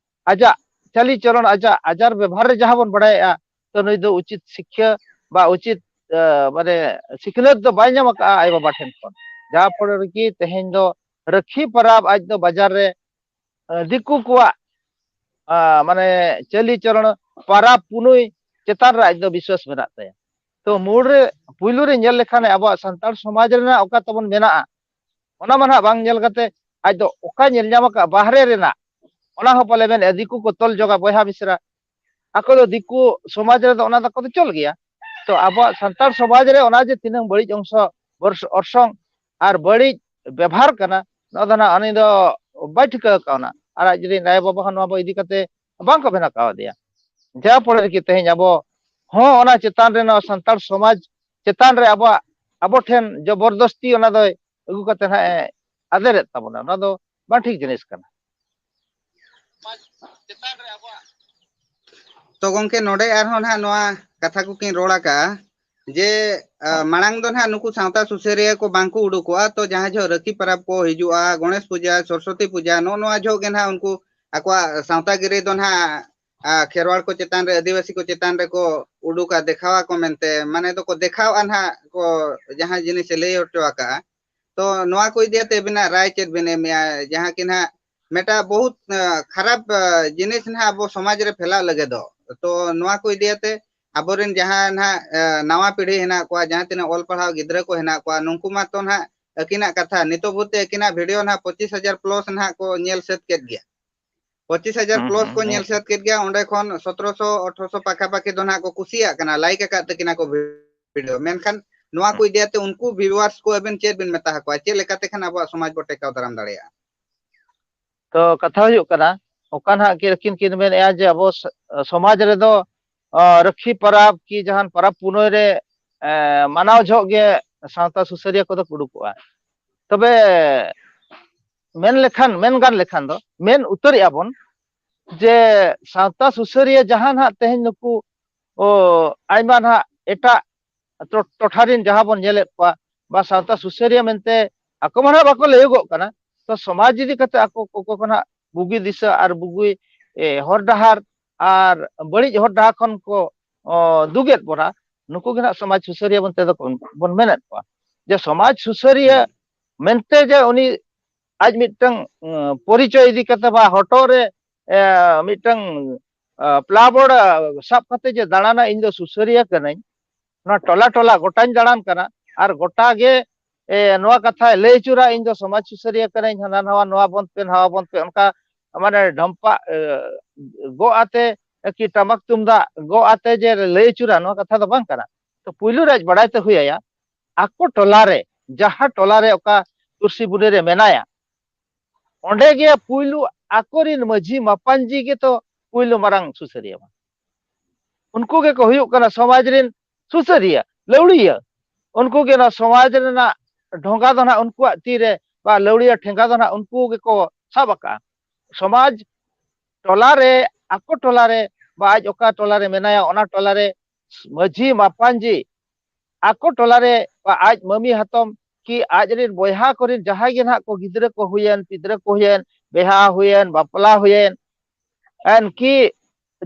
ᱟᱡᱟᱜ ᱪᱟᱹᱞᱤ ᱪᱚᱞᱚᱱ, ᱟᱡᱟᱜ ᱟᱪᱟᱨ ᱵᱮᱵᱷᱟᱨ ᱨᱮ ᱡᱟᱦᱟᱸ ᱵᱚᱱ ᱵᱟᱲᱟᱭᱮᱫᱼᱟ, ᱛᱚ ᱱᱩᱭ ᱫᱚ ᱩᱪᱤᱛ ᱥᱤᱠᱷᱭᱟᱹ ᱵᱟ ᱩᱪᱤᱛ, ᱟ, ᱢᱟᱱᱮ ᱥᱤᱠᱷᱱᱟᱹᱛ ᱫᱚ ᱵᱟᱭ ᱧᱟᱢ ᱟᱠᱟᱫᱼᱟ ᱟᱭᱳ ᱵᱟᱵᱟ ᱴᱷᱮᱱ ᱠᱷᱚᱱ᱾ ᱡᱟᱦᱟᱸ ᱯᱷᱚᱲᱮ ᱨᱮᱠᱤ ᱛᱮᱦᱮᱧ ᱫᱚ ᱨᱟᱹᱠᱷᱤ ᱯᱟᱨᱟᱵᱽ ᱟᱡ ᱫᱚ ᱵᱟᱡᱟᱨ ᱨᱮ, ᱟ, ᱫᱤᱠᱩ ᱠᱚᱣᱟᱜ, ᱟ, ᱢᱟᱱᱮ ᱪᱟᱹᱞᱤ ᱪᱚᱞᱚᱱ, ᱯᱟᱨᱟᱵᱽ ᱯᱩᱱᱟᱹᱭ ᱪᱮᱛᱟᱱ ᱨᱮ ᱟᱡ ᱫᱚ ᱵᱤᱥᱣᱟᱥ ᱢᱮᱱᱟᱜ ᱛᱟᱭᱟ᱾ ᱛᱚ ᱢᱩᱲ ᱨᱮ, ᱯᱩᱭᱞᱩ ᱨᱮ ᱧᱮᱞ ᱞᱮᱠᱷᱟᱱ ᱟᱵᱚᱣᱟᱜ ᱥᱟᱱᱛᱟᱲ ᱥᱚᱢᱟᱡᱽ ᱨᱮᱱᱟᱜ ᱚᱠᱟ ᱛᱟᱵᱚᱱ ᱢᱮᱱᱟᱜᱼᱟ, ᱚᱱᱟ ᱢᱟ ᱱᱟᱦᱟᱜ ᱵᱟᱝ ᱧᱮᱞ ᱠᱟᱛᱮ ᱟᱡ ᱫᱚ ᱚᱠᱟ ᱧᱮᱞ ᱧᱟᱢ ᱟᱠᱟᱫ ᱵᱟᱦᱨᱮ ᱨᱮᱱᱟᱜ, ᱚᱱᱟ ᱦᱚᱸ ᱯᱟᱞᱮ ᱢᱮᱱ ᱫᱤᱠᱩ ᱠᱚ ᱛᱚᱞ ᱡᱚᱜᱟ ᱵᱚᱭᱦᱟ ᱢᱤᱥᱨᱟ, ᱟᱠᱚ ᱫᱚ ᱫᱤᱠᱩ ᱥᱚᱢᱟᱡᱽ ᱨᱮᱫᱚ ᱚᱱᱟ ᱫᱚᱠᱚ ᱫᱚ ᱪᱚᱞ ᱜᱮᱭᱟ᱾ ᱛᱚ ᱟᱵᱚᱣᱟᱜ ᱥᱟᱱᱛᱟᱲ ᱥᱚᱢᱟᱡᱽ ᱨᱮ ᱚᱱᱟ ᱡᱮ ᱛᱤᱱᱟᱹᱝ ᱵᱟᱹᱲᱤᱡ ᱚᱝᱥᱚ, ᱵᱚᱨᱥ-, ᱚᱨᱥᱚᱝ ᱟᱨ ᱵᱟᱹᱲᱤᱡ ᱵᱮᱵᱷᱟᱨ ᱠᱟᱱᱟ, ᱱᱚᱣᱟ ᱫᱚ ᱱᱟᱦᱟᱜ ᱩᱱᱤ ᱫᱚ ᱵᱟᱭ ᱴᱷᱤᱠᱟᱹ ᱠᱟᱣᱱᱟ᱾ ᱟᱨ ᱟᱡ ᱨᱮᱱ ᱟᱭᱳ ᱵᱟᱵᱟ ᱦᱚᱸ ᱱᱚᱣᱟ ᱵᱚ ᱤᱫᱤ ᱠᱟᱛᱮ ᱵᱟᱝ ᱠᱚ ᱢᱮᱱᱟ ᱠᱟᱣᱫᱮᱭᱟ᱾ ᱡᱟᱦᱟᱸ ᱯᱚᱨᱮ ᱨᱮᱜᱮ ᱛᱮᱦᱮᱧ ᱟᱵᱚ ᱦᱚᱸ ᱚᱱᱟ ᱪᱮᱛᱟᱱ ᱨᱮ, ᱱᱚᱣᱟ ᱥᱟᱱᱛᱟᱲ ᱥᱚᱢᱟᱡᱽ ᱪᱮᱛᱟᱱ ᱨᱮ ᱟᱵᱚᱣᱟᱜ, ᱟᱵᱚ ᱴᱷᱮᱱ ᱡᱚᱵᱚᱨᱫᱚᱥᱛᱤ ᱚᱱᱟ ᱫᱚᱭ ᱟᱹᱜᱩ ᱠᱟᱛᱮ ᱱᱟᱦᱟᱜ ᱮ ᱟᱫᱮᱨᱮᱫ ᱛᱟᱵᱚᱱᱟ᱾ ᱚᱱᱟ ᱫᱚ ᱵᱟᱝ ᱴᱷᱤᱠ ᱡᱤᱱᱤᱥ ᱠᱟᱱᱟ᱾ ᱛᱚ ᱜᱚᱝᱠᱮ, ᱱᱚᱰᱮ ᱟᱨᱦᱚᱸ ᱱᱟᱦᱟᱜ ᱱᱚᱣᱟ ᱠᱟᱛᱷᱟ ᱠᱚᱠᱤᱱ ᱨᱚᱲ ᱟᱠᱟᱜᱼᱟ ᱡᱮ, ᱟ, ᱢᱟᱲᱟᱝ ᱫᱚ ᱱᱟᱦᱟᱜ ᱱᱩᱠᱩ ᱥᱟᱶᱛᱟ ᱥᱩᱥᱟᱹᱨᱤᱭᱟᱹ ᱠᱚ ᱵᱟᱝ ᱠᱚ ᱩᱰᱩᱠᱚᱜᱼᱟ, ᱛᱚ ᱡᱟᱦᱟᱸ ᱡᱚᱦᱚᱜ ᱨᱟᱹᱠᱷᱤ ᱯᱟᱨᱟᱵᱽ ᱠᱚ ᱦᱤᱡᱩᱜᱼᱟ, ᱜᱚᱬᱮᱥ ᱯᱩᱡᱟᱹ, ᱥᱚᱨᱚᱥᱚᱛᱤ ᱯᱩᱡᱟᱹ, ᱱᱚᱜᱼᱚ ᱱᱚᱣᱟ ᱡᱚᱦᱚᱜ ᱜᱮ ᱱᱟᱦᱟᱜ ᱩᱱᱠᱩ ᱟᱠᱚᱣᱟᱜ ᱥᱟᱶᱛᱟ ᱜᱤᱨᱟᱹ ᱫᱚ ᱱᱟᱦᱟᱜ, ᱟ, ᱠᱷᱮᱨᱣᱟᱲ ᱠᱚ ᱪᱮᱛᱟᱱ ᱨᱮ, ᱟᱹᱫᱤᱵᱟᱹᱥᱤ ᱠᱚ ᱪᱮᱛᱟᱱ ᱨᱮᱠᱚ ᱩᱰᱩᱠᱟ, ᱫᱮᱠᱷᱟᱣᱟ ᱠᱚ ᱢᱮᱱᱛᱮ, ᱢᱟᱱᱮ ᱫᱚᱠᱚ ᱫᱮᱠᱷᱟᱣᱟ ᱱᱟᱦᱟᱜ ᱠᱚ, ᱡᱟᱦᱟᱸ ᱡᱤᱱᱤᱥ ᱮ ᱞᱟᱹᱭ ᱦᱚᱴᱚ ᱟᱠᱟᱜᱼᱟ᱾ ᱛᱚ ᱱᱚᱣᱟ ᱠᱚ ᱤᱫᱤ ᱠᱟᱛᱮ ᱟᱹᱵᱤᱱᱟᱜ ᱨᱟᱭ ᱪᱮᱫ ᱵᱤᱱ ᱮᱢᱮᱜᱼᱟ, ᱡᱟᱦᱟᱸ ᱠᱤ ᱱᱟᱦᱟᱜ ᱢᱤᱫᱴᱟᱝ ᱵᱚᱦᱩᱛ, ᱟ, ᱠᱷᱟᱨᱟᱯ, ᱟ, ᱡᱤᱱᱤᱥ ᱱᱟᱦᱟᱜ ᱟᱵᱚ ᱥᱚᱢᱟᱡᱽ ᱨᱮ ᱯᱷᱮᱞᱟᱣ ᱞᱟᱹᱜᱤᱫᱚᱜ? ᱛᱚ ᱱᱚᱣᱟ ᱠᱚ ᱤᱫᱤ ᱠᱟᱛᱮ ᱟᱵᱚᱨᱮᱱ ᱡᱟᱦᱟᱸ ᱱᱟᱦᱟᱜ, ᱟ, ᱱᱟᱣᱟ ᱯᱤᱲᱦᱤ ᱦᱮᱱᱟᱜ ᱠᱚᱣᱟ, ᱡᱟᱦᱟᱸ ᱛᱤᱱᱟᱹᱜ ᱚᱞ ᱯᱟᱲᱦᱟᱣ ᱜᱤᱫᱽᱨᱟᱹ ᱠᱚ ᱦᱮᱱᱟᱜ ᱠᱚᱣᱟ, ᱱᱩᱠᱩ ᱢᱟᱛᱚ ᱱᱟᱦᱟᱜ ᱟᱹᱠᱤᱱᱟᱜ ᱠᱟᱛᱷᱟ, ᱱᱤᱛᱚᱜ ᱵᱷᱳᱨ ᱛᱮ ᱟᱹᱠᱤᱱᱟᱜ video ᱱᱟᱦᱟᱜ ᱯᱚᱸᱪᱤᱥ ᱦᱟᱡᱟᱨ plus ᱱᱟᱦᱟᱜ ᱠᱚ ᱧᱮᱞ ᱥᱟᱹᱛ ᱠᱮᱫ ᱜᱮᱭᱟ᱾ ᱯᱚᱸᱪᱤᱥ ᱦᱟᱡᱟᱨ ᱦᱩᱸ, plus ᱦᱩᱸ, ᱠᱚ ᱦᱩᱸ, ᱧᱮᱞ ᱦᱩᱸ᱾ ᱥᱟᱹᱛ ᱠᱮᱫ ᱜᱮᱭᱟ, ᱚᱸᱰᱮ ᱠᱷᱚᱱ ᱥᱚᱛᱨᱚᱥᱚ ᱟᱴᱷᱨᱚᱥᱚ ᱯᱟᱠᱷᱟ ᱯᱟᱠᱷᱤ ᱫᱚ ᱱᱟᱦᱟᱜ ᱠᱚ ᱠᱩᱥᱤᱭᱟᱜ ᱠᱟᱱᱟ, like ᱟᱠᱟᱫ ᱛᱟᱹᱠᱤᱱᱟ ᱠᱚ video᱾ ᱢᱮᱱᱠᱷᱟᱱ ᱱᱚᱣᱟ ᱠᱚ ᱤᱫᱤ ᱟᱛᱮ ᱩᱱᱠᱩ viewers ᱠᱚ ᱟᱵᱮᱱ ᱪᱮᱫ ᱵᱮᱱ ᱢᱮᱛᱟ ᱟᱠᱚᱣᱟ, ᱪᱮᱫ ᱞᱮᱠᱟᱛᱮ ᱠᱷᱟᱱ ᱟᱵᱚᱣᱟᱜ ᱥᱚᱢᱟᱡᱽ ᱵᱚ ᱴᱮᱠᱟᱣ ᱫᱟᱨᱟᱢ ᱫᱟᱲᱮᱭᱟᱜᱼᱟ? ᱛᱚ ᱠᱟᱛᱷᱟ ᱦᱩᱭᱩᱜ ᱠᱟᱱᱟ, ᱚᱠᱟ ᱱᱟᱦᱟᱜ ᱠᱤᱱ ᱠᱤᱱ ᱢᱮᱱᱮᱫᱼᱟ ᱡᱮ ᱟᱵᱚ ᱥ-, ᱥᱚᱢᱟᱡᱽ ᱨᱮᱫᱚ, ᱟ, ᱨᱟᱹᱠᱷᱤ ᱯᱟᱨᱟᱵᱽ ᱠᱤ ᱡᱟᱦᱟᱱ ᱯᱟᱨᱟᱵᱽ ᱯᱩᱱᱟᱹᱭ ᱨᱮ, ᱮ, ᱢᱟᱱᱟᱣ ᱡᱚᱦᱚᱜ ᱜᱮ ᱥᱟᱶᱛᱟ ᱥᱩᱥᱟᱹᱨᱤᱭᱟᱹ ᱠᱚᱫᱚ ᱠᱚ ᱩᱰᱩᱠᱚᱜᱼᱟ᱾ ᱛᱚᱵᱮ ᱢᱮᱱ ᱞᱮᱠᱷᱟᱱ, ᱢᱮᱱ ᱜᱟᱱ ᱞᱮᱠᱷᱟᱱ ᱫᱚ, ᱢᱮᱱ ᱩᱛᱟᱹᱨᱮᱜᱼᱟ ᱵᱚᱱ ᱡᱮ ᱥᱟᱶᱛᱟ ᱥᱩᱥᱟᱹᱨᱤᱭᱟᱹ ᱡᱟᱦᱟᱸ ᱱᱟᱦᱟᱜ ᱛᱮᱦᱮᱧ ᱱᱩᱠᱩ, ᱚ, ᱟᱭᱢᱟ ᱱᱟᱦᱟᱜ ᱮᱴᱟᱜ ᱴᱚ-, ᱴᱚᱴᱷᱟ ᱨᱮᱱ ᱡᱟᱦᱟᱸ ᱵᱚᱱ ᱧᱮᱞᱮᱫ ᱠᱚᱣᱟ, ᱵᱟ ᱥᱟᱶᱛᱟ ᱥᱩᱥᱟᱹᱨᱤᱭᱟᱹ ᱢᱮᱱᱛᱮ ᱟᱠᱚ ᱢᱟ ᱱᱟᱦᱟᱜ ᱵᱟᱠᱚ ᱞᱟᱹᱭᱚᱜᱚᱜ ᱠᱟᱱᱟ, ᱛᱚ ᱥᱚᱢᱟᱡᱽ ᱤᱫᱤ ᱠᱟᱛᱮ ᱟᱠᱚ, ᱟᱠᱚ ᱠᱚ ᱱᱟᱦᱟᱜ ᱵᱩᱜᱤ ᱫᱤᱥᱟᱹ ᱟᱨ ᱵᱩᱜᱤ, ᱮ, ᱦᱚᱨ ᱰᱟᱦᱟᱨ ᱟᱨ ᱵᱟᱹᱲᱤᱡ ᱦᱚᱨ ᱰᱟᱦᱟᱨ ᱠᱷᱚᱱ ᱠᱚ, ᱚ, ᱫᱩᱜᱮᱫ ᱵᱚᱱᱟ, ᱱᱩᱠᱩ ᱜᱮ ᱱᱟᱦᱟᱜ ᱥᱚᱢᱟᱡᱽ ᱥᱩᱥᱟᱹᱨᱤᱭᱟᱹ ᱢᱮᱱᱛᱮ ᱫᱚ ᱵᱚᱱ ᱢᱮᱱᱮᱫ ᱠᱚᱣᱟ᱾ ᱡᱮ ᱥᱚᱢᱟᱡᱽ ᱥᱩᱥᱟᱹᱨᱤᱭᱟᱹ ᱢᱮᱱᱛᱮ ᱡᱮ ᱩᱱᱤ ᱟᱡ ᱢᱤᱫᱴᱟᱝ, ᱩᱸ, ᱯᱚᱨᱤᱪᱚᱭ ᱤᱫᱤ ᱠᱟᱛᱮ ᱵᱟ ᱦᱚᱴᱚᱜ ᱨᱮ, ᱮ, ᱢᱤᱫᱴᱟᱝ, ᱟ, ᱯᱞᱟᱵᱚᱲ, ᱟ, ᱥᱟᱵ ᱠᱟᱛᱮ ᱡᱮ ᱫᱟᱬᱟᱱᱟ, "ᱤᱧ ᱫᱚ ᱥᱩᱥᱟᱹᱨᱤᱭᱟᱹ ᱠᱟᱹᱱᱟᱹᱧ, ᱱᱚᱣᱟ ᱴᱚᱞᱟ ᱴᱚᱞᱟ ᱜᱚᱴᱟᱧ ᱫᱟᱬᱟᱱ ᱠᱟᱱᱟ", ᱟᱨ ᱜᱚᱴᱟ ᱜᱮ, ᱮ, ᱱᱚᱣᱟ ᱠᱟᱛᱷᱟᱭ ᱞᱟᱹᱭ ᱟᱹᱪᱩᱨᱟ, "ᱤᱧ ᱫᱚ ᱥᱚᱢᱟᱡᱽ ᱥᱩᱥᱟᱹᱨᱤᱭᱟᱹ ᱠᱟᱹᱱᱟᱹᱧ, ᱦᱟᱱᱟ ᱱᱟᱣᱟ, ᱱᱚᱣᱟ ᱵᱚᱱᱫ ᱯᱮ, ᱱᱟᱣᱟ ᱵᱚᱱᱫ ᱯᱮ", ᱚᱱᱠᱟ ᱢᱟᱱᱮ ᱰᱷᱟᱢᱯᱟ, ᱮ, ᱜᱚᱜ ᱟᱛᱮ ᱠᱤ ᱴᱟᱢᱟᱠ ᱛᱩᱢᱫᱟᱜ ᱜᱚᱜ ᱟᱛᱮ ᱡᱮ ᱞᱟᱹᱭ ᱟᱹᱪᱩᱨᱟ, ᱱᱚᱣᱟ ᱠᱟᱛᱷᱟ ᱫᱚ ᱵᱟᱝ ᱠᱟᱱᱟ᱾ ᱛᱚ ᱯᱩᱭᱞᱩ ᱨᱮ ᱟᱡ ᱵᱟᱲᱟᱭ ᱛᱮ ᱦᱩᱭ ᱟᱭᱟ, ᱟᱠᱚ ᱴᱚᱞᱟ ᱨᱮ, ᱡᱟᱦᱟᱸ ᱴᱚᱞᱟ ᱨᱮ ᱚᱠᱟ ᱛᱩᱨᱥᱤ ᱵᱩᱱᱤ ᱨᱮ ᱢᱮᱱᱟᱭᱟ, ᱚᱸᱰᱮ ᱜᱮ ᱯᱩᱭᱞᱩ ᱟᱠᱚᱨᱤᱱ ᱢᱟᱹᱡᱷᱤ ᱢᱟᱯᱟᱧᱡᱤ ᱜᱮᱛᱚ ᱯᱩᱭᱞᱩ ᱢᱟᱨᱟᱝ ᱥᱩᱥᱟᱹᱨᱤᱭᱟᱹ ᱢᱟ᱾ ᱩᱱᱠᱩ ᱜᱮᱠᱚ ᱦᱩᱭᱩᱜ ᱠᱟᱱᱟ ᱥᱚᱢᱟᱡᱽ ᱨᱤᱱ ᱥᱩᱥᱟᱹᱨᱤᱭᱟᱹ, ᱞᱟᱹᱣᱲᱤᱭᱟᱹ᱾ ᱩᱱᱠᱩ ᱜᱮ ᱱᱚᱣᱟ ᱥᱚᱢᱟᱡᱽ ᱨᱮᱱᱟᱜ ᱰᱷᱚᱸᱜᱟ ᱫᱚ ᱱᱟᱦᱟᱜ ᱩᱱᱠᱩᱣᱟᱜ ᱛᱤ ᱨᱮ, ᱵᱟ ᱞᱟᱹᱣᱲᱤᱭᱟᱹ ᱴᱷᱮᱸᱜᱟ ᱫᱚ ᱱᱟᱦᱟᱜ ᱩᱱᱠᱩ ᱜᱮᱠᱚ ᱥᱟᱵ ᱟᱠᱟᱜᱼᱟ᱾ ᱥᱚᱢᱟᱡᱽ ᱴᱚᱞᱟ ᱨᱮ, ᱟᱠᱚ ᱴᱚᱞᱟ ᱨᱮ, ᱵᱟ ᱟᱡ ᱚᱠᱟ ᱴᱚᱞᱟ ᱨᱮ ᱢᱮᱱᱟᱭᱟ, ᱚᱱᱟ ᱴᱚᱞᱟ ᱨᱮ ᱢᱟᱹᱡᱷᱤ ᱢᱟᱯᱟᱧᱡᱤ, ᱟᱠᱚ ᱴᱚᱞᱟ ᱨᱮ ᱵᱟ ᱟᱡ ᱢᱟᱹᱢᱤ ᱦᱟᱛᱚᱢ ᱠᱤ ᱟᱡ ᱨᱮᱱ ᱵᱚᱭᱦᱟ ᱠᱚᱨᱮᱱ ᱡᱟᱦᱟᱸᱭ ᱜᱮ ᱱᱟᱦᱟᱜ ᱠᱚ, ᱜᱤᱫᱽᱨᱟᱹ ᱠᱚ ᱦᱩᱭᱮᱱ, ᱯᱤᱫᱽᱨᱟᱹ ᱠᱚ ᱦᱩᱭᱮᱱ, ᱵᱤᱦᱟ ᱦᱩᱭᱮᱱ, ᱵᱟᱯᱞᱟ ᱦᱩᱭᱮᱱ, ᱮᱱᱠᱤ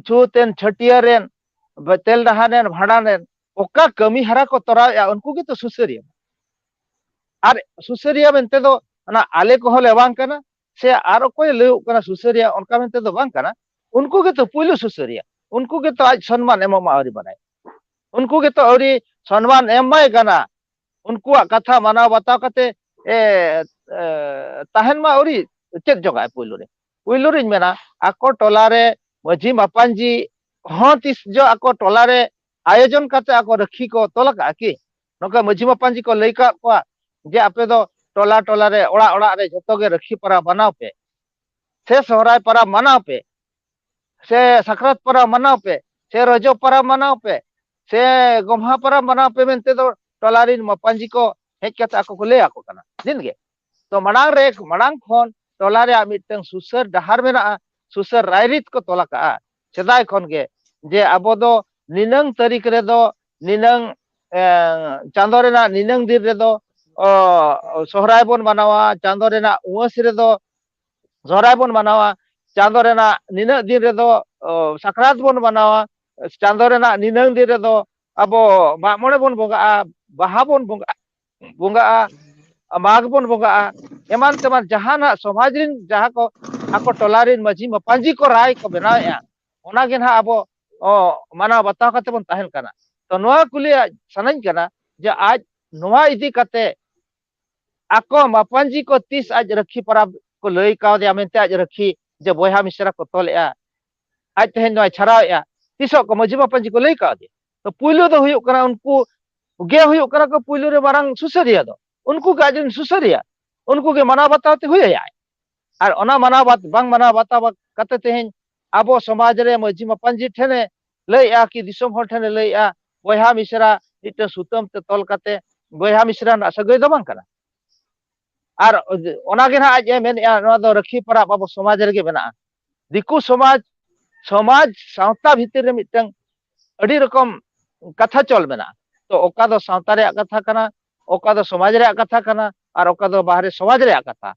ᱪᱷᱩᱛ ᱮᱱ, ᱪᱷᱟᱹᱴᱭᱟᱹᱨ ᱮᱱ, ᱵᱮᱛᱮᱞ ᱰᱟᱦᱟᱱ ᱮᱱ, ᱵᱷᱟᱸᱰᱟᱱ ᱮᱱ, ᱚᱠᱟ ᱠᱟᱹᱢᱤ ᱦᱟᱨᱟ ᱠᱚ ᱛᱚᱨᱟᱣᱮᱫᱼᱟ, ᱩᱱᱠᱩ ᱜᱮᱛᱚ ᱥᱩᱥᱟᱹᱨᱤᱭᱟᱹ᱾ ᱟᱨ ᱥᱩᱥᱟᱹᱨᱤᱭᱟᱹ ᱢᱮᱱᱛᱮ ᱫᱚ ᱚᱱᱟ ᱟᱞᱮ ᱠᱚᱦᱚᱸ ᱞᱮ ᱵᱟᱝ ᱠᱟᱱᱟ, ᱥᱮ ᱟᱨ ᱚᱠᱚᱭ ᱞᱟᱹᱭᱚᱜ ᱠᱟᱱᱟ ᱥᱩᱥᱟᱹᱨᱤᱭᱟᱹ, ᱚᱱᱠᱟ ᱢᱮᱱᱛᱮ ᱫᱚ ᱵᱟᱝ ᱠᱟᱱᱟ᱾ ᱩᱱᱠᱩ ᱜᱮᱛᱚ ᱯᱩᱭᱞᱩ ᱥᱩᱥᱟᱹᱨᱤᱭᱟᱹ, ᱩᱱᱠᱩ ᱜᱮᱛᱚ ᱟᱡ ᱥᱚᱱᱢᱟᱱ ᱮᱢᱚᱜ ᱢᱟ ᱟᱹᱣᱨᱤ ᱵᱟᱲᱟᱭ, ᱩᱱᱠᱩ ᱜᱮᱛᱚ ᱟᱹᱣᱨᱤ ᱥᱚᱱᱢᱟᱱ ᱮᱢ ᱢᱟᱭ ᱠᱟᱱᱟ᱾ ᱩᱱᱠᱩᱣᱟᱜ ᱠᱟᱛᱷᱟ ᱢᱟᱱᱟᱣ ᱵᱟᱛᱟᱣ ᱠᱟᱛᱮ, ᱮ, ᱮ, ᱛᱟᱦᱮᱱ ᱢᱟ ᱟᱹᱣᱨᱤ ᱪᱮᱫ ᱡᱚᱜᱟᱜᱼᱟ ᱯᱩᱭᱞᱩ ᱨᱮ᱾ ᱯᱩᱭᱞᱩ ᱨᱤᱧ ᱢᱮᱱᱟ, ᱟᱠᱚ ᱴᱚᱞᱟ ᱨᱮ ᱢᱟᱹᱡᱷᱤ ᱢᱟᱯᱟᱧᱡᱤ ᱦᱚᱸ ᱛᱤᱥ ᱡᱚ ᱟᱠᱚ ᱴᱚᱞᱟ ᱨᱮ ᱟᱭᱳᱡᱚᱱ ᱠᱟᱛᱮ ᱟᱠᱚ ᱨᱟᱹᱠᱷᱤ ᱠᱚ ᱛᱚᱞ ᱟᱠᱟᱫᱼᱟ ᱠᱤ? ᱱᱚᱝᱠᱟ ᱢᱟᱹᱡᱷᱤ ᱢᱟᱯᱟᱧᱡᱤ ᱠᱚ ᱞᱟᱹᱭ ᱠᱟᱜ ᱠᱚᱣᱟ ᱡᱮ ᱟᱯᱮ ᱫᱚ ᱴᱚᱞᱟ ᱴᱚᱞᱟ ᱨᱮ, ᱚᱲᱟᱜ ᱚᱲᱟᱜ ᱨᱮ ᱡᱷᱚᱛᱚ ᱜᱮ ᱨᱟᱹᱠᱷᱤ ᱯᱟᱨᱟᱵᱽ ᱢᱟᱱᱟᱣ ᱯᱮ, ᱥᱮ ᱥᱚᱦᱨᱟᱭ ᱯᱟᱨᱟᱵᱽ ᱢᱟᱱᱟᱣ ᱯᱮ, ᱥᱮ ᱥᱟᱠᱨᱟᱛ ᱯᱟᱨᱟᱵᱽ ᱢᱟᱱᱟᱣ ᱯᱮ, ᱥᱮ ᱨᱚᱡᱚ ᱯᱟᱨᱟᱵᱽ ᱢᱟᱱᱟᱣ ᱯᱮ, ᱥᱮ ᱜᱚᱢᱦᱟ ᱯᱟᱨᱟᱵᱽ ᱢᱟᱱᱟᱣ ᱯᱮ ᱢᱮᱱᱛᱮ ᱫᱚ ᱴᱚᱞᱟ ᱨᱤᱱ ᱢᱟᱯᱟᱧᱡᱤ ᱠᱚ ᱦᱮᱡ ᱠᱟᱛᱮ ᱟᱠᱚ ᱠᱚ ᱞᱟᱹᱭ ᱟᱠᱚ ᱠᱟᱱᱟ ᱫᱤᱱ ᱜᱮ᱾ ᱛᱚ ᱢᱟᱲᱟᱝ ᱨᱮ, ᱢᱟᱲᱟᱝ ᱠᱷᱚᱱ ᱴᱚᱞᱟ ᱨᱮᱭᱟᱜ ᱢᱤᱫᱴᱟᱝ ᱥᱩᱥᱟᱹᱨ ᱰᱟᱦᱟᱨ ᱢᱮᱱᱟᱜᱼᱟ, ᱥᱩᱥᱟᱹᱨ ᱨᱟᱭᱨᱤᱛ ᱠᱚ ᱛᱚᱞ ᱟᱠᱟᱜᱼᱟ ᱥᱮᱫᱟᱭ ᱠᱷᱚᱱ ᱜᱮ, ᱡᱮ ᱟᱵᱚ ᱫᱚ ᱱᱤᱱᱟᱹᱝ ᱛᱟᱹᱨᱤᱠᱷ ᱨᱮᱫᱚ, ᱱᱤᱱᱟᱹᱝ, ᱮ, ᱪᱟᱸᱫᱚ ᱨᱮᱱᱟᱜ ᱱᱤᱱᱟᱹᱝ ᱫᱤᱱ ᱨᱮᱫᱚ, ᱚ, ᱥᱚᱦᱨᱟᱭ ᱵᱚᱱ ᱢᱟᱱᱟᱣᱟ, ᱪᱟᱸᱫᱚ ᱨᱮᱱᱟᱜ ᱩᱣᱟᱹᱥ ᱨᱮᱫᱚ ᱥᱚᱦᱨᱟᱭ ᱵᱚᱱ ᱢᱟᱱᱟᱣᱟ, ᱪᱟᱸᱫᱚ ᱨᱮᱱᱟᱜ ᱱᱤᱱᱟᱹᱜ ᱫᱤᱱ ᱨᱮᱫᱚ, ᱚ, ᱥᱟᱠᱨᱟᱛ ᱵᱚᱱ ᱢᱟᱱᱟᱣᱟ, ᱪᱟᱸᱫᱚ ᱨᱮᱱᱟᱜ ᱱᱤᱱᱟᱹᱝ ᱫᱤᱱ ᱨᱮᱫᱚ ᱟᱵᱚ ᱢᱟᱜ ᱢᱚᱬᱮ ᱵᱚᱱ ᱵᱚᱸᱜᱟᱜᱼᱟ, ᱵᱟᱦᱟ ᱵᱚᱱ ᱵᱚᱸᱜᱟᱜᱼᱟ, ᱵᱚᱸᱜᱟᱜᱼᱟ, ᱢᱟᱜᱽ ᱵᱚᱱ ᱵᱚᱸᱜᱟᱜᱼᱟ, ᱮᱢᱟᱱ ᱛᱮᱢᱟᱱ ᱡᱟᱦᱟᱱᱟᱜ ᱥᱚᱢᱟᱡᱽ ᱨᱤᱱ ᱡᱟᱦᱟᱸ ᱠᱚ ᱟᱠᱚ ᱴᱚᱞᱟ ᱨᱤᱱ ᱢᱟᱹᱡᱷᱤ ᱢᱟᱯᱟᱧᱡᱤ ᱠᱚ ᱨᱟᱭ ᱠᱚ ᱵᱮᱱᱟᱣᱮᱫᱼᱟ, ᱚᱱᱟ ᱜᱮ ᱱᱟᱦᱟᱜ ᱟᱵᱚ, ᱚ, ᱢᱟᱱᱟᱣ ᱵᱟᱛᱟᱣ ᱠᱟᱛᱮ ᱵᱚᱱ ᱛᱟᱦᱮᱱ ᱠᱟᱱᱟ᱾ ᱛᱚ ᱱᱚᱣᱟ ᱠᱩᱞᱤ ᱥᱟᱱᱟᱧ ᱠᱟᱱᱟ ᱡᱮ ᱟᱡ ᱱᱚᱣᱟ ᱤᱫᱤ ᱠᱟᱛᱮ ᱟᱠᱚ ᱢᱟᱯᱟᱧᱡᱤ ᱠᱚ ᱛᱤᱥ ᱟᱡ ᱨᱟᱹᱠᱷᱤ ᱯᱟᱨᱟᱵᱽ ᱠᱚ ᱞᱟᱹᱭ ᱠᱟᱣᱫᱮᱭᱟ ᱢᱮᱱᱛᱮ, ᱟᱡ ᱨᱟᱹᱠᱷᱤ ᱡᱮ ᱵᱚᱭᱦᱟ ᱢᱤᱥᱨᱟ ᱠᱚ ᱛᱚᱞᱮᱜᱼᱟ, ᱟᱡ ᱛᱮᱦᱮᱧ ᱱᱚᱣᱟᱭ ᱪᱷᱟᱨᱟᱣᱮᱜᱼᱟ, ᱛᱤᱥᱚᱜ ᱠᱚ ᱢᱟᱹᱡᱷᱤ ᱢᱟᱯᱟᱧᱡᱤ ᱠᱚ ᱞᱟᱹᱭ ᱠᱟᱣᱫᱮᱭᱟ? ᱛᱚ ᱯᱩᱭᱞᱩ ᱫᱚ ᱦᱩᱭᱩᱜ ᱠᱟᱱᱟ ᱩᱱᱠᱩ ᱜᱮ ᱦᱩᱭᱩᱜ ᱠᱟᱱᱟ ᱠᱚ ᱯᱩᱭᱞᱩ ᱨᱮ ᱢᱟᱨᱟᱝ ᱥᱩᱥᱟᱹᱨᱤᱭᱟᱹ ᱫᱚ, ᱩᱱᱠᱩ ᱜᱮ ᱟᱡ ᱨᱮᱱ ᱥᱩᱥᱟᱹᱨᱤᱭᱟᱹ, ᱩᱱᱠᱩ ᱜᱮ ᱢᱟᱱᱟᱣ ᱵᱟᱛᱟᱣ ᱛᱮ ᱦᱩᱭ ᱟᱭᱟ᱾ ᱟᱨ ᱚᱱᱟ ᱢᱟᱱᱟᱣ ᱵᱟᱛ-, ᱵᱟᱝ ᱢᱟᱱᱟᱣ ᱵᱟᱛᱟᱣ ᱠᱟᱛᱮ ᱛᱮᱦᱮᱧ ᱟᱵᱚ ᱥᱚᱢᱟᱡᱽ ᱨᱮ ᱢᱟᱹᱡᱷᱤ ᱢᱟᱯᱟᱧᱡᱤ ᱴᱷᱮᱱᱮ ᱞᱟᱹᱭᱮᱜᱼᱟ ᱠᱤ ᱫᱤᱥᱚᱢ ᱦᱚᱲ ᱴᱷᱮᱱᱮ ᱞᱟᱹᱭᱮᱜᱼᱟ, ᱵᱚᱭᱦᱟ ᱢᱤᱥᱨᱟ ᱢᱤᱫᱴᱟᱝ ᱥᱩᱛᱟᱹᱢ ᱛᱮ ᱛᱚᱞ ᱠᱟᱛᱮ ᱵᱚᱭᱦᱟ ᱢᱤᱥᱨᱟ ᱨᱮᱱᱟᱜ ᱥᱟᱹᱜᱟᱹᱭ ᱫᱚ ᱵᱟᱝ ᱠᱟᱱᱟ᱾ ᱟᱨ ᱚᱱᱟ ᱜᱮ ᱱᱟᱦᱟᱜ ᱟᱡ ᱮ ᱢᱮᱱᱮᱜᱼᱟ, ᱱᱚᱣᱟ ᱫᱚ ᱨᱟᱹᱠᱷᱤ ᱯᱟᱨᱟᱵᱽ ᱟᱵᱚ ᱥᱚᱢᱟᱡᱽ ᱨᱮᱜᱮ ᱢᱮᱱᱟᱜᱼᱟ᱾ ᱫᱤᱠᱩ ᱥᱚᱢᱟᱡᱽ, ᱥᱚᱢᱟᱡᱽ ᱥᱟᱶᱛᱟ ᱵᱷᱤᱛᱤᱨ ᱨᱮ ᱢᱤᱫᱴᱟᱝ ᱟᱹᱰᱤ ᱨᱚᱠᱚᱢ ᱠᱟᱛᱷᱟ ᱪᱚᱞ ᱢᱮᱱᱟᱜᱼᱟ᱾ ᱛᱚ ᱚᱠᱟ ᱫᱚ ᱥᱟᱶᱛᱟ ᱨᱮᱭᱟᱜ ᱠᱟᱛᱷᱟ ᱠᱟᱱᱟ, ᱚᱠᱟ ᱫᱚ ᱥᱚᱢᱟᱡᱽ ᱨᱮᱭᱟᱜ ᱠᱟᱛᱷᱟ ᱠᱟᱱᱟ, ᱟᱨ ᱚᱠᱟ ᱫᱚ ᱵᱟᱦᱨᱮ ᱥᱚᱢᱟᱡᱽ ᱨᱮᱭᱟᱜ ᱠᱟᱛᱷᱟ᱾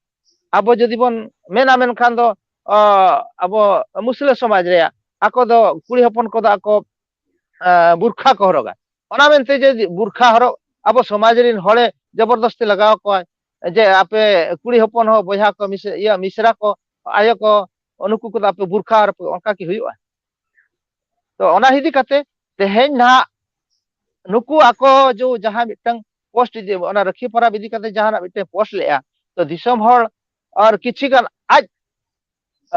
ᱟᱵᱚ ᱡᱩᱫᱤ ᱵᱚᱱ ᱢᱮᱱᱟ ᱢᱮᱱᱠᱷᱟᱱ ᱫᱚ, ᱚ, ᱟᱵᱚ ᱢᱩᱥᱞᱟᱹ ᱥᱚᱢᱟᱡᱽ ᱨᱮᱭᱟᱜ, ᱟᱠᱚ ᱫᱚ ᱠᱩᱲᱤ ᱦᱚᱯᱚᱱ ᱠᱚᱫᱚ ᱟᱠᱚ, ᱟ, ᱵᱩᱨᱠᱷᱟ ᱠᱚ ᱦᱚᱨᱚᱜᱟ᱾ ᱚᱱᱟ ᱢᱮᱱᱛᱮ ᱡᱮ ᱵᱩᱨᱠᱷᱟ ᱦᱚᱨᱚᱜ ᱟᱵᱚ ᱥᱚᱢᱟᱡᱽ ᱨᱤᱱ ᱦᱚᱲᱮ ᱡᱚᱵᱚᱨᱫᱚᱥᱛᱤ ᱞᱟᱜᱟᱣ ᱠᱚᱣᱟᱭ ᱡᱮ ᱟᱯᱮ ᱠᱩᱲᱤ ᱦᱚᱯᱚᱱ ᱦᱚᱸ ᱵᱚᱭᱦᱟ ᱠᱚ ᱢᱤᱥ-, ᱤᱭᱟᱹ ᱢᱤᱥᱨᱟ ᱠᱚ ᱟᱭᱳ ᱠᱚ ᱱᱩᱠᱩ ᱠᱚᱫᱚ ᱟᱯᱮ ᱵᱩᱨᱠᱷᱟ ᱦᱚᱨᱚᱜ ᱯᱮ, ᱚᱱᱠᱟ ᱠᱤ ᱦᱩᱭᱩᱜᱼᱟ? ᱛᱚ ᱚᱱᱟ ᱤᱫᱤ ᱠᱟᱛᱮ ᱛᱮᱦᱮᱧ ᱱᱟᱦᱟᱜ ᱱᱩᱠᱩ ᱟᱠᱚ ᱡᱚ ᱡᱟᱦᱟᱸ ᱢᱤᱫᱴᱟᱝ ᱯᱳᱥᱴ ᱤᱫᱤ, ᱚᱱᱟ ᱨᱟᱹᱠᱷᱤ ᱯᱟᱨᱟᱵᱽ ᱤᱫᱤ ᱠᱟᱛᱮ ᱡᱟᱦᱟᱱᱟᱜ ᱢᱤᱫᱴᱟᱝ ᱯᱳᱥᱴ ᱞᱮᱜᱼᱟ, ᱛᱚ ᱫᱤᱥᱚᱢ ᱦᱚᱲ ᱟᱨ ᱠᱤᱪᱷᱩ ᱜᱟᱱ ᱟᱡ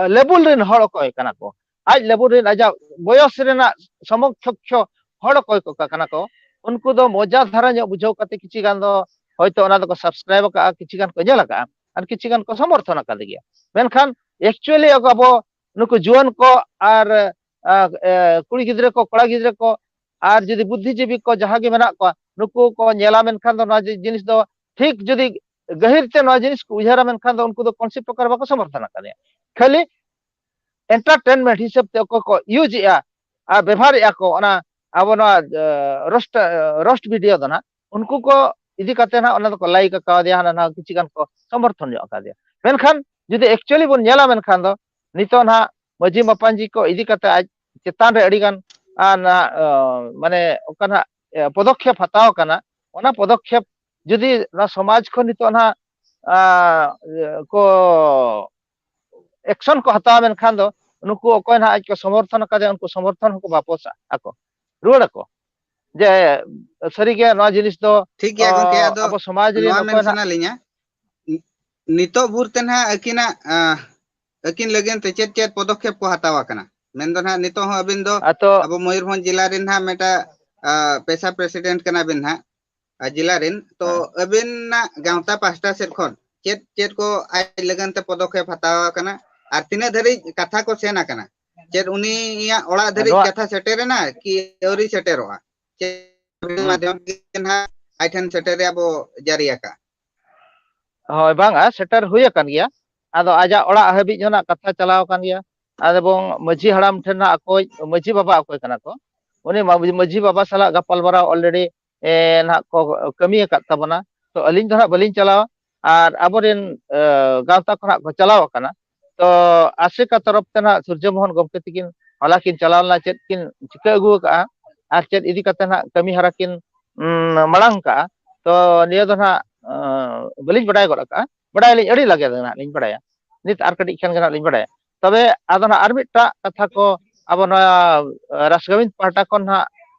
ᱞᱮᱵᱩᱞ ᱨᱮᱱ ᱦᱚᱲ ᱚᱠᱚᱭ ᱠᱟᱱᱟ ᱠᱚ, ᱟᱡ ᱞᱮᱵᱩᱞ ᱨᱮᱱ, ᱟᱡᱟᱜ ᱵᱚᱭᱚᱥ ᱨᱮᱱᱟᱜ ᱥᱚᱢᱚᱠᱠᱷᱚ ᱦᱚᱲ ᱚᱠᱚᱭ ᱠᱚ ᱠᱟᱱᱟ ᱠᱚ, ᱩᱱᱠᱩ ᱫᱚ ᱢᱚᱡᱟ ᱫᱷᱟᱨᱟ ᱧᱚᱜ ᱵᱩᱡᱷᱟᱹᱣ ᱠᱟᱛᱮ ᱠᱤᱪᱷᱤ ᱜᱟᱱ ᱫᱚ ᱦᱚᱭᱛᱳ ᱚᱱᱟ ᱫᱚᱠᱚ ᱥᱟᱵᱥᱠᱨᱟᱭᱤᱵ ᱟᱠᱟᱫᱼᱟ, ᱠᱤᱪᱷᱤ ᱜᱟᱱ ᱠᱚ ᱧᱮᱞ ᱟᱠᱟᱫᱼᱟ, ᱟᱨ ᱠᱤᱪᱷᱤ ᱜᱟᱱ ᱠᱚ ᱥᱚᱢᱚᱨᱛᱷᱚᱱ ᱟᱠᱟᱫ ᱜᱮᱭᱟ᱾ ᱢᱮᱱᱠᱷᱟᱱ ᱮᱠᱪᱩᱭᱮᱞᱤ ᱟᱵᱚ ᱱᱩᱠᱩ ᱡᱩᱣᱟᱹᱱ ᱠᱚ ᱟᱨ, ᱟ, ᱮ, ᱠᱩᱲᱤ ᱜᱤᱫᱽᱨᱟᱹ ᱠᱚ, ᱠᱚᱲᱟ ᱜᱤᱫᱽᱨᱟᱹ ᱠᱚ ᱟᱨ ᱡᱩᱫᱤ ᱵᱩᱫᱽᱫᱷᱤᱡᱤᱵᱤ ᱠᱚ ᱡᱟᱦᱟᱸ ᱜᱮ ᱢᱮᱱᱟᱜ ᱠᱚᱣᱟ, ᱱᱩᱠᱩ ᱠᱚ ᱧᱮᱞᱟ, ᱢᱮᱱᱠᱷᱟᱱ ᱫᱚ ᱱᱚᱣᱟ ᱡᱤ-, ᱡᱤᱱᱤᱥ ᱫᱚ ᱴᱷᱤᱠ ᱡᱩᱫᱤ ᱜᱟᱹᱦᱤᱨ ᱛᱮ ᱱᱚᱣᱟ ᱡᱤᱱᱤᱥ ᱠᱚ ᱩᱭᱦᱟᱹᱨᱟ, ᱢᱮᱱᱠᱷᱟᱱ ᱫᱚ ᱩᱱᱠᱩ ᱫᱚ ᱠᱚᱱᱥᱮᱯᱴ ᱯᱨᱚᱠᱟᱨ ᱵᱟᱠᱚ ᱥᱚᱢᱚᱨᱛᱷᱚᱱ ᱟᱠᱟᱫᱮᱭᱟ᱾ ᱠᱷᱟᱹᱞᱤ ᱮᱱᱴᱟᱨᱴᱮᱱᱢᱮᱱᱴ ᱦᱤᱥᱟᱹᱵ ᱛᱮ ᱚᱠᱚᱭ ᱠᱚ ᱤᱭᱩᱡᱽ ᱮᱫᱼᱟ ᱟᱨ ᱵᱮᱵᱷᱟᱨᱮᱫᱼᱟ ᱠᱚ ᱚᱱᱟ ᱟᱵᱚ ᱱᱚᱣᱟ, ᱮ, ᱨᱳᱥᱴ, ᱮ, ᱨᱳᱥᱴ ᱵᱷᱤᱰᱤᱭᱳ ᱫᱚ ᱱᱟᱜ, ᱩᱱᱠᱩ ᱠᱚ ᱤᱫᱤ ᱠᱟᱛᱮ ᱱᱟᱜ ᱚᱱᱟ ᱫᱚᱠᱚ ᱞᱟᱭᱤᱠ ᱟᱠᱟᱣᱟᱫᱮᱭᱟ, ᱦᱟᱱᱟ ᱱᱟᱣᱟ ᱠᱤᱪᱷᱩ ᱜᱟᱱ ᱠᱚ ᱥᱚᱢᱚᱨᱛᱷᱚᱱ ᱧᱚᱜ ᱟᱠᱟᱫᱮᱭᱟ᱾ ᱢᱮᱱᱠᱷᱟᱱ ᱡᱩᱫᱤ ᱮᱠᱪᱩᱭᱮᱞᱤ ᱵᱚᱱ ᱧᱮᱞᱟ, ᱢᱮᱱᱠᱷᱟᱱ ᱫᱚ ᱱᱤᱛᱚᱜ ᱱᱟᱜ ᱢᱟᱹᱡᱷᱤ ᱢᱟᱯᱟᱧᱡᱤ ᱠᱚ ᱤᱫᱤ ᱠᱟᱛᱮ ᱟᱡ ᱪᱮᱛᱟᱱ ᱨᱮ ᱟᱹᱰᱤ ᱜᱟᱱ, ᱟ, ᱱᱟ-, ᱟ, ᱢᱟᱱᱮ ᱚᱱᱠᱟ ᱱᱟᱜ, ᱮ, ᱯᱚᱫᱚᱠᱷᱮᱯ ᱦᱟᱛᱟᱣ ᱟᱠᱟᱱᱟ᱾ ᱚᱱᱟ ᱯᱚᱫᱚᱠᱷᱮᱯ ᱡᱩᱫᱤ ᱱᱚᱣᱟ ᱥᱚᱢᱟᱡᱽ ᱠᱷᱚᱱ ᱱᱤᱛᱚᱜ ᱱᱟᱜ, ᱟ, ᱠᱚ ᱮᱠᱥᱚᱱ ᱠᱚ ᱦᱟᱛᱟᱣᱟ, ᱢᱮᱱᱠᱷᱟᱱ ᱫᱚ ᱱᱩᱠᱩ ᱚᱠᱚᱭ ᱱᱟᱦᱟᱜ ᱟᱡ ᱠᱚ ᱥᱚᱢᱚᱨᱛᱷᱚᱱ ᱟᱠᱟᱫᱮᱭᱟ, ᱩᱱᱠᱩ ᱥᱚᱢᱚᱨᱛᱷᱚᱱ ᱦᱚᱸᱠᱚ ᱵᱟᱯᱚᱥᱟ ᱟᱠᱚ, ᱨᱩᱣᱟᱹᱲ ᱟᱠᱚ᱾ ᱡᱮ ᱥᱟᱹᱨᱤᱜᱮ ᱱᱚᱣᱟ ᱡᱤᱱᱤᱥ ᱫᱚ, ᱴᱷᱤᱠ ᱜᱮᱭᱟ ᱜᱚᱝᱠᱮ, ᱚ, ᱟᱫᱚ ᱟᱵᱚ ᱥᱚᱢᱟᱡᱽ ᱨᱮᱱ ᱱᱚᱣᱟ ᱚᱠᱚᱭ ᱢᱮᱱ ᱱᱟᱦᱟᱜ ᱥᱟᱱᱟ ᱞᱤᱧᱟ, ᱱᱤ-, ᱱᱤᱛᱚᱜ ᱵᱷᱳᱨ ᱛᱮ ᱱᱟᱦᱟᱜ ᱟᱹᱠᱤᱱᱟᱜ, ᱟ, ᱟᱹᱠᱤᱱ ᱞᱟᱹᱜᱤᱫ ᱛᱮ ᱪᱮᱫ ᱪᱮᱫ ᱯᱚᱫᱚᱠᱷᱮᱯ ᱠᱚ ᱦᱟᱛᱟᱣ ᱟᱠᱟᱱᱟ? ᱢᱮᱱᱫᱚ ᱱᱟᱦᱟᱜ ᱱᱤᱛᱚᱜ ᱦᱚᱸ ᱟᱹᱵᱤᱱ ᱫᱚ ᱟᱛᱚ ᱟᱵᱚ ᱢᱚᱭᱩᱨᱵᱷᱚᱸᱡᱽ ᱡᱮᱞᱟ ᱨᱮᱱ ᱱᱟᱦᱟᱜ ᱢᱤᱫᱴᱟᱜ, ᱟ, ᱯᱮᱥᱟ ᱯᱨᱮᱥᱤᱰᱮᱱᱴ ᱠᱟᱱᱟ ᱵᱤᱱ ᱱᱟᱦᱟᱜ, ᱟ, ᱡᱮᱞᱟ ᱨᱮᱱ᱾ ᱛᱚ ᱦᱮᱸ᱾ ᱟᱹᱵᱤᱱᱟᱜ ᱜᱟᱶᱛᱟ ᱯᱟᱦᱴᱟ ᱥᱮᱫ ᱠᱷᱚᱱ ᱪᱮᱫ ᱪᱮᱫ ᱠᱚ ᱟᱡ ᱞᱟᱹᱜᱤᱫ ᱛᱮ ᱯᱚᱫᱚᱠᱷᱮᱯ ᱦᱟᱛᱟᱣ ᱟᱠᱟᱱᱟ? ᱟᱨ ᱛᱤᱱᱟᱹᱜ ᱫᱷᱟᱹᱨᱤᱡ ᱠᱟᱛᱷᱟ ᱠᱚ ᱥᱮᱱ ᱟᱠᱟᱱᱟ? ᱪᱮᱫ ᱩᱱᱤᱭᱟᱜ ᱚᱲᱟᱜ ᱫᱷᱟᱹᱨᱤᱡ ᱱᱚᱣᱟ ᱠᱟᱛᱷᱟ ᱥᱮᱴᱮᱨᱮᱱᱟ ᱠᱤ ᱟᱹᱣᱨᱤ ᱥᱮᱴᱮᱨᱚᱜᱼᱟ? ᱪᱮᱫ ᱦᱩᱸ᱾ ᱢᱟᱫᱽᱫᱷᱚᱢ ᱛᱮ ᱱᱟᱦᱟᱜ ᱟᱡ ᱴᱷᱮᱱ ᱥᱮᱴᱮᱨ ᱨᱮᱭᱟᱜ ᱵᱚ ᱡᱟᱹᱨᱤ ᱟᱠᱟᱫ? ᱦᱳᱭ, ᱵᱟᱝᱟ, ᱥᱮᱴᱮᱨ ᱦᱩᱭ ᱟᱠᱟᱱ ᱜᱮᱭᱟ᱾ ᱟᱫᱚ ᱟᱡᱟᱜ ᱚᱲᱟᱜ ᱦᱟᱹᱵᱤᱡ ᱦᱚᱸ ᱱᱟᱜ ᱠᱟᱛᱷᱟ ᱪᱟᱞᱟᱣ ᱟᱠᱟᱱ ᱜᱮᱭᱟ᱾ ᱟᱨ ᱮᱵᱚᱝ ᱢᱟᱹᱡᱷᱤ ᱦᱟᱲᱟᱢ ᱴᱷᱮᱱ ᱱᱟᱜ ᱟᱠᱚᱭᱤᱡ ᱢᱟᱹᱡᱷᱤ ᱵᱟᱵᱟ ᱚᱠᱚᱭ ᱠᱟᱱᱟ ᱠᱚ, ᱩᱱᱤ ᱢᱟ-, ᱢᱟᱹᱡᱷᱤ ᱵᱟᱵᱟ ᱥᱟᱞᱟᱜ ᱜᱟᱯᱟᱞᱢᱟᱨᱟᱣ already, ᱮ, ᱱᱟᱜ ᱠᱚ ᱠᱟᱹᱢᱤ ᱟᱠᱟᱫ ᱛᱟᱵᱚᱱᱟ᱾ ᱛᱚ ᱟᱹᱞᱤᱧ ᱫᱚ ᱱᱟᱜ ᱵᱟᱹᱞᱤᱧ ᱪᱟᱞᱟᱣᱟ, ᱟᱨ ᱟᱵᱚᱨᱮᱱ, ᱮ, ᱜᱟᱶᱛᱟ ᱠᱷᱚᱱᱟᱜ ᱠᱚ ᱪᱟᱞᱟᱣ ᱟᱠᱟᱱᱟ᱾ ᱛᱚ ᱟᱥᱮᱠᱟ ᱛᱚᱨᱚᱯ ᱛᱮ ᱱᱟᱜ ᱥᱩᱨᱡᱚ ᱢᱳᱦᱚᱱ ᱜᱚᱢᱠᱮ ᱛᱟᱹᱠᱤᱱ ᱦᱚᱞᱟ ᱠᱤᱱ ᱪᱟᱞᱟᱣ ᱞᱮᱱᱟ, ᱪᱮᱫ ᱠᱤᱱ ᱪᱤᱠᱟᱹ ᱟᱹᱜᱩ ᱟᱠᱟᱫᱼᱟ ᱟᱨ ᱪᱮᱫ ᱤᱫᱤ ᱠᱟᱛᱮ ᱱᱟᱜ ᱠᱟᱹᱢᱤ ᱦᱚᱨᱟ ᱠᱤᱱ, ᱩᱸ, ᱢᱟᱲᱟᱝ ᱠᱟᱜᱼᱟ᱾ ᱛᱚ ᱱᱤᱭᱟᱹ ᱫᱚ ᱱᱟᱜ, ᱟᱸ, ᱵᱟᱹᱞᱤᱧ ᱵᱟᱰᱟᱭ ᱜᱚᱫ ᱟᱠᱟᱫᱼᱟ᱾ ᱵᱟᱰᱟᱭᱟᱞᱤᱧ ᱟᱹᱰᱤ ᱞᱟᱜᱮ ᱫᱚ ᱱᱟᱜ ᱞᱤᱧ ᱵᱟᱰᱟᱭᱟ᱾ ᱱᱤᱛ ᱟᱨ ᱠᱟᱹᱴᱤᱡ ᱠᱷᱟᱱ ᱜᱮ ᱱᱟᱜ ᱞᱤᱧ ᱵᱟᱰᱟᱭᱟ᱾ ᱛᱚᱵᱮ ᱟᱫᱚ ᱱᱟᱜ ᱟᱨ ᱢᱤᱫᱴᱟᱜ ᱠᱟᱛᱷᱟ ᱠᱚ ᱟᱵᱚ ᱱᱚᱣᱟ, ᱟᱸ, ᱨᱟᱥ ᱜᱳᱵᱤᱱᱫ ᱯᱟᱦᱴᱟ ᱠᱷᱚᱱ ᱱᱟᱜ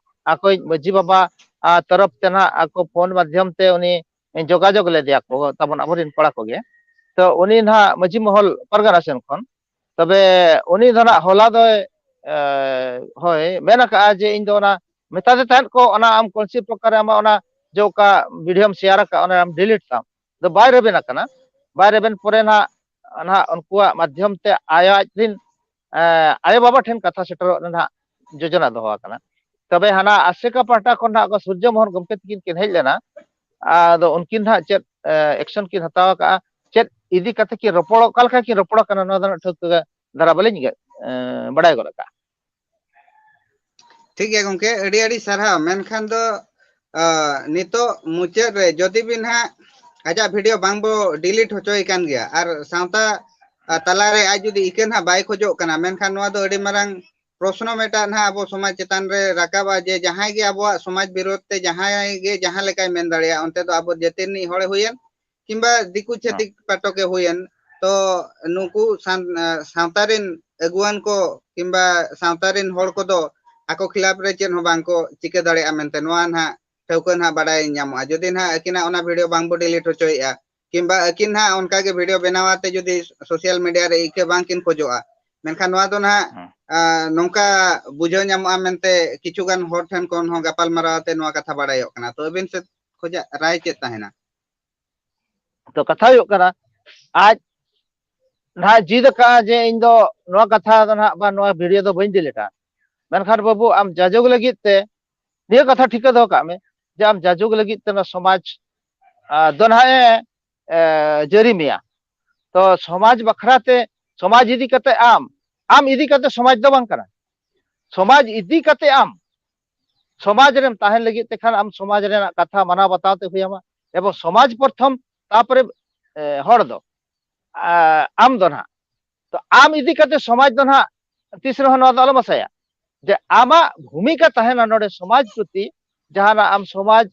ᱟᱠᱚᱭᱤᱡ ᱢᱟᱹᱡᱷᱤ ᱵᱟᱵᱟ, ᱟᱸ, ᱛᱚᱨᱚᱯ ᱛᱮ ᱱᱟᱜ ᱟᱠᱚ ᱯᱷᱳᱱ ᱢᱟᱫᱽᱫᱷᱚᱢ ᱛᱮ ᱩᱱᱤ ᱡᱳᱜᱟᱡᱳᱜᱽ ᱞᱮᱫᱮᱭᱟ ᱠᱚ ᱛᱟᱵᱚᱱ ᱟᱵᱚᱨᱮᱱ ᱠᱚᱲᱟ ᱠᱚᱜᱮ᱾ ᱛᱚ ᱩᱱᱤ ᱱᱟᱜ ᱢᱟᱹᱡᱷᱤ ᱢᱚᱦᱚᱞ ᱯᱟᱨᱜᱟᱱᱟ ᱥᱮᱱ ᱠᱷᱚᱱ ᱛᱚᱵᱮ ᱩᱱᱤ ᱫᱚ ᱱᱟᱜ ᱦᱚᱞᱟ ᱫᱚᱭ, ᱮ, ᱦᱳᱭ, ᱢᱮᱱ ᱟᱠᱟᱫᱼᱟ ᱡᱮ ᱤᱧ ᱫᱚ ᱚᱱᱟ ᱢᱮᱛᱟ ᱫᱮ ᱛᱟᱦᱮᱸᱫ ᱠᱚ, ᱚᱱᱟ ᱟᱢ ᱠᱚᱱᱥᱤ ᱯᱨᱚᱠᱟᱨᱮ ᱟᱢᱟᱜ ᱚᱱᱟ ᱡᱮ ᱚᱠᱟ ᱵᱷᱤᱰᱤᱭᱳᱢ ᱥᱮᱭᱟᱨ ᱟᱠᱟᱫ, ᱚᱱᱟ ᱟᱢ ᱰᱤᱞᱤᱴ ᱛᱟᱢ᱾ ᱫᱚ ᱵᱟᱭ ᱨᱮᱵᱮᱱ ᱟᱠᱟᱱᱟ᱾ ᱵᱟᱭ ᱨᱮᱵᱮᱱ ᱯᱚᱨᱮ ᱱᱟᱜ, ᱱᱟᱜ ᱩᱱᱠᱩᱣᱟᱜ ᱢᱟᱫᱽᱫᱷᱚᱢ ᱛᱮ ᱟᱭᱚ ᱟᱡ ᱨᱮᱱ, ᱮ, ᱟᱭᱳ ᱵᱟᱵᱟ ᱴᱷᱮᱱ ᱠᱟᱛᱷᱟ ᱥᱮᱴᱮᱨᱚᱜ ᱨᱮᱱᱟᱜ ᱡᱳᱡᱚᱱᱟ ᱫᱚᱦᱚ ᱟᱠᱟᱱᱟ᱾ ᱛᱚᱵᱮ ᱦᱟᱱᱟ ᱟᱥᱮᱠᱟ ᱯᱟᱦᱴᱟ ᱠᱷᱚᱱ ᱱᱟᱜ ᱥᱩᱨᱡᱚ ᱢᱳᱦᱚᱱ ᱜᱚᱢᱠᱮ ᱛᱟᱹᱠᱤᱱ ᱠᱤᱱ ᱦᱮᱡ ᱞᱮᱱᱟ᱾ ᱟᱫᱚ ᱩᱱᱠᱤᱱ ᱱᱟᱜ ᱪᱮᱫ, ᱮ, ᱮᱠᱥᱚᱱ ᱠᱤᱱ ᱦᱟᱛᱟᱣ ᱟᱠᱟᱫᱼᱟ, ᱪᱮᱫ ᱤᱫᱤ ᱠᱟᱛᱮ ᱠᱤᱱ ᱨᱚᱯᱚᱲᱚᱜ, ᱚᱠᱟ ᱞᱮᱠᱟ ᱠᱤᱱ ᱨᱚᱯᱚᱲ ᱠᱟᱱᱟ, ᱱᱚᱣᱟ ᱫᱚ ᱱᱟᱜ ᱴᱷᱟᱹᱣᱠᱟᱹ ᱫᱷᱟᱨᱟ ᱵᱟᱹᱞᱤᱧ, ᱮ, ᱵᱟᱰᱟᱭ ᱜᱚᱫ ᱟᱠᱟᱫᱼᱟ᱾ ᱴᱷᱤᱠ ᱜᱮᱭᱟ ᱜᱚᱢᱠᱮ, ᱟᱹᱰᱤ ᱟᱹᱰᱤ ᱥᱟᱨᱦᱟᱣ᱾ ᱢᱮᱱᱠᱷᱟᱱ ᱫᱚ, ᱟ, ᱱᱤᱛᱚᱜ ᱢᱩᱪᱟᱹᱫ ᱨᱮ ᱡᱩᱫᱤ ᱵᱤᱱ ᱦᱟᱸᱜ ᱟᱡᱟᱜ ᱵᱷᱤᱰᱤᱭᱳ ᱵᱟᱝ ᱵᱚ ᱰᱤᱞᱤᱴ ᱦᱚᱪᱚᱭᱮ ᱠᱟᱱ ᱜᱮᱭᱟ, ᱟᱨ ᱥᱟᱶᱛᱟ, ᱟ, ᱛᱟᱞᱟᱨᱮ ᱟᱡ ᱡᱩᱫᱤ ᱤᱠᱟᱹ ᱱᱟᱦᱟᱜ ᱵᱟᱭ ᱠᱷᱚᱡᱚᱜ ᱠᱟᱱᱟ, ᱢᱮᱱᱠᱷᱟᱱ ᱱᱚᱣᱟ ᱫᱚ ᱟᱹᱰᱤ ᱢᱟᱨᱟᱝ ᱯᱨᱚᱥᱱᱚ ᱢᱤᱫᱴᱟᱝ ᱱᱟᱦᱟᱜ ᱟᱵᱚ ᱥᱚᱢᱟᱡᱽ ᱪᱮᱛᱟᱱ ᱨᱮ ᱨᱟᱠᱟᱵᱼᱟ ᱡᱮ ᱡᱟᱦᱟᱸᱭ ᱜᱮ ᱟᱵᱚᱣᱟᱜ ᱥᱚᱢᱟᱡᱽ ᱵᱤᱨᱳᱫᱷ ᱛᱮ ᱡᱟᱦᱟᱸᱭ ᱜᱮ ᱡᱟᱦᱟᱸ ᱞᱮᱠᱟᱭ ᱢᱮᱱ ᱫᱟᱲᱮᱭᱟᱜᱼᱟ, ᱚᱱᱛᱮ ᱫᱚ ᱟᱵᱚ ᱡᱟᱹᱛᱤ ᱨᱤᱱᱤᱡ ᱦᱚᱲᱮ ᱦᱩᱭᱮᱱ ᱠᱤᱝᱵᱟ ᱫᱤᱠᱩ ᱪᱷᱟᱹᱛᱤᱠ ᱯᱟᱴᱚᱠᱮ ᱦᱩᱭᱮᱱ, ᱛᱚ ᱱᱩᱠᱩ ᱥᱟᱱ-, ᱥᱟᱶᱛᱟ ᱨᱤᱱ ᱟᱹᱜᱩᱣᱟᱹᱱ ᱠᱚ ᱠᱤᱝᱵᱟ ᱥᱟᱶᱛᱟ ᱨᱤᱱ ᱦᱚᱲ ᱠᱚᱫᱚ ᱟᱠᱚ ᱠᱷᱤᱞᱟᱯ ᱨᱮ ᱪᱮᱫ ᱦᱚᱸ ᱵᱟᱝ ᱠᱚ ᱪᱤᱠᱟᱹ ᱫᱟᱲᱮᱭᱟᱜᱼᱟ ᱢᱮᱱᱛᱮ ᱱᱚᱣᱟ ᱱᱟᱦᱟᱜ ᱴᱷᱟᱹᱣᱠᱟᱹ ᱱᱟᱦᱟᱜ ᱵᱟᱰᱟᱭ ᱧᱟᱢᱚᱜᱼᱟ᱾ ᱡᱩᱫᱤ ᱱᱟᱦᱟᱜ ᱟᱹᱠᱤᱱᱟᱜ ᱚᱱᱟ ᱵᱷᱤᱰᱤᱭᱳ ᱵᱟᱝ ᱵᱚ ᱰᱤᱞᱤᱴ ᱦᱚᱪᱚᱭᱮᱫᱼᱟ, ᱠᱤᱝᱵᱟ ᱟᱹᱠᱤᱱ ᱱᱟᱦᱟᱜ ᱚᱱᱠᱟ ᱜᱮ ᱵᱷᱤᱰᱤᱭᱳ ᱵᱮᱱᱟᱣ ᱟᱛᱮ ᱡᱩᱫᱤ ᱥᱳᱥᱟᱞ ᱢᱤᱰᱤᱭᱟ ᱨᱮ ᱤᱠᱟᱹ ᱵᱟᱝ ᱠᱤᱱ ᱠᱷᱚᱡᱚᱜᱼᱟ, ᱢᱮᱱᱠᱷᱟᱱ ᱱᱚᱣᱟ ᱫᱚ ᱱᱟᱦᱟᱜ, ᱦᱮᱸ᱾ ᱟ, ᱱᱚᱝᱠᱟ ᱵᱩᱡᱷᱟᱹᱣ ᱧᱟᱢᱚᱜᱼᱟ ᱢᱮᱱᱛᱮ ᱠᱤᱪᱷᱩ ᱜᱟᱱ ᱦᱚᱲ ᱴᱷᱮᱱ ᱠᱷᱚᱱ ᱦᱚᱸ ᱜᱟᱯᱟᱞ ᱢᱟᱨᱟᱣ ᱟᱛᱮ ᱱᱚᱣᱟ ᱠᱟᱛᱷᱟ ᱵᱟᱰᱟᱭᱚᱜ ᱠᱟᱱᱟ᱾ ᱛᱚ ᱟᱹᱵᱤᱱ ᱥᱮᱫ ᱠᱷᱚᱡᱟᱜ ᱨᱟᱭ ᱪᱮᱫ ᱛᱟᱦᱮᱱᱟ? ᱛᱚ ᱠᱟᱛᱷᱟ ᱦᱩᱭᱩᱜ ᱠᱟᱱᱟ, ᱟᱡ ᱱᱟᱦᱟᱜ ᱡᱤᱫ ᱟᱠᱟᱫᱼᱟ ᱡᱮ ᱤᱧ ᱫᱚ ᱱᱚᱣᱟ ᱠᱟᱛᱷᱟ ᱫᱚ ᱱᱟᱦᱟᱜ ᱵᱟ ᱱᱚᱣᱟ ᱵᱷᱤᱰᱤᱭᱳ ᱫᱚ ᱵᱟᱹᱧ ᱰᱤᱞᱤᱴᱟ᱾ ᱢᱮᱱᱠᱷᱟᱱ ᱵᱟᱹᱵᱩ, ᱟᱢ ᱡᱟᱡᱚᱜᱽ ᱞᱟᱹᱜᱤᱫ ᱛᱮ ᱱᱤᱭᱟᱹ ᱠᱟᱛᱷᱟ ᱴᱷᱤᱠᱟᱹ ᱫᱚᱦᱚ ᱠᱟᱜ ᱢᱮ ᱡᱮ ᱟᱢ ᱡᱟᱡᱚᱜᱽ ᱞᱟᱹᱜᱤᱫ ᱛᱮ ᱱᱚᱣᱟ ᱥᱚᱢᱟᱡᱽ, ᱟ, ᱫᱚ ᱱᱟᱦᱟᱜ ᱮ, ᱮ, ᱡᱟᱹᱨᱤ ᱢᱮᱭᱟ᱾ ᱛᱚ ᱥᱚᱢᱟᱡᱽ ᱵᱟᱠᱷᱨᱟ ᱛᱮ, ᱥᱚᱢᱟᱡᱽ ᱤᱫᱤ ᱠᱟᱛᱮ ᱟᱢ, ᱟᱢ ᱤᱫᱤ ᱠᱟᱛᱮ ᱥᱚᱢᱟᱡᱽ ᱫᱚ ᱵᱟᱝ ᱠᱟᱱᱟ᱾ ᱥᱚᱢᱟᱡᱽ ᱤᱫᱤ ᱠᱟᱛᱮ ᱟᱢ ᱥᱚᱢᱟᱡᱽ ᱨᱮᱢ ᱛᱟᱦᱮᱱ ᱞᱟᱹᱜᱤᱫ ᱛᱮᱠᱷᱟᱱ ᱟᱢ ᱥᱚᱢᱟᱡᱽ ᱨᱮᱱᱟᱜ ᱠᱟᱛᱷᱟ ᱢᱟᱱᱟᱣ ᱵᱟᱛᱟᱣ ᱛᱮ ᱦᱩᱭ ᱟᱢᱟ, ᱮᱵᱚᱝ ᱥᱚᱢᱟᱡᱽ ᱯᱨᱚᱛᱷᱚᱢ, ᱛᱟᱯᱚᱨᱮ, ᱮ, ᱦᱚᱲ ᱫᱚ, ᱟ, ᱟᱢ ᱫᱚ ᱱᱟᱦᱟᱜ᱾ ᱛᱚ ᱟᱢ ᱤᱫᱤ ᱠᱟᱛᱮ ᱥᱚᱢᱟᱡᱽ ᱫᱚ ᱱᱟᱦᱟᱜ ᱛᱤᱥ ᱨᱮᱦᱚᱸ ᱱᱚᱣᱟ ᱫᱚ ᱟᱞᱚᱢ ᱟᱥᱟᱭᱟ, ᱡᱮ ᱟᱢᱟᱜ ᱵᱷᱩᱢᱤᱠᱟ ᱛᱟᱦᱮᱱᱟ ᱱᱚᱰᱮ ᱥᱚᱢᱟᱡᱽ ᱯᱨᱚᱛᱤ, ᱡᱟᱦᱟᱱᱟᱜ ᱟᱢ ᱥᱚᱢᱟᱡᱽ,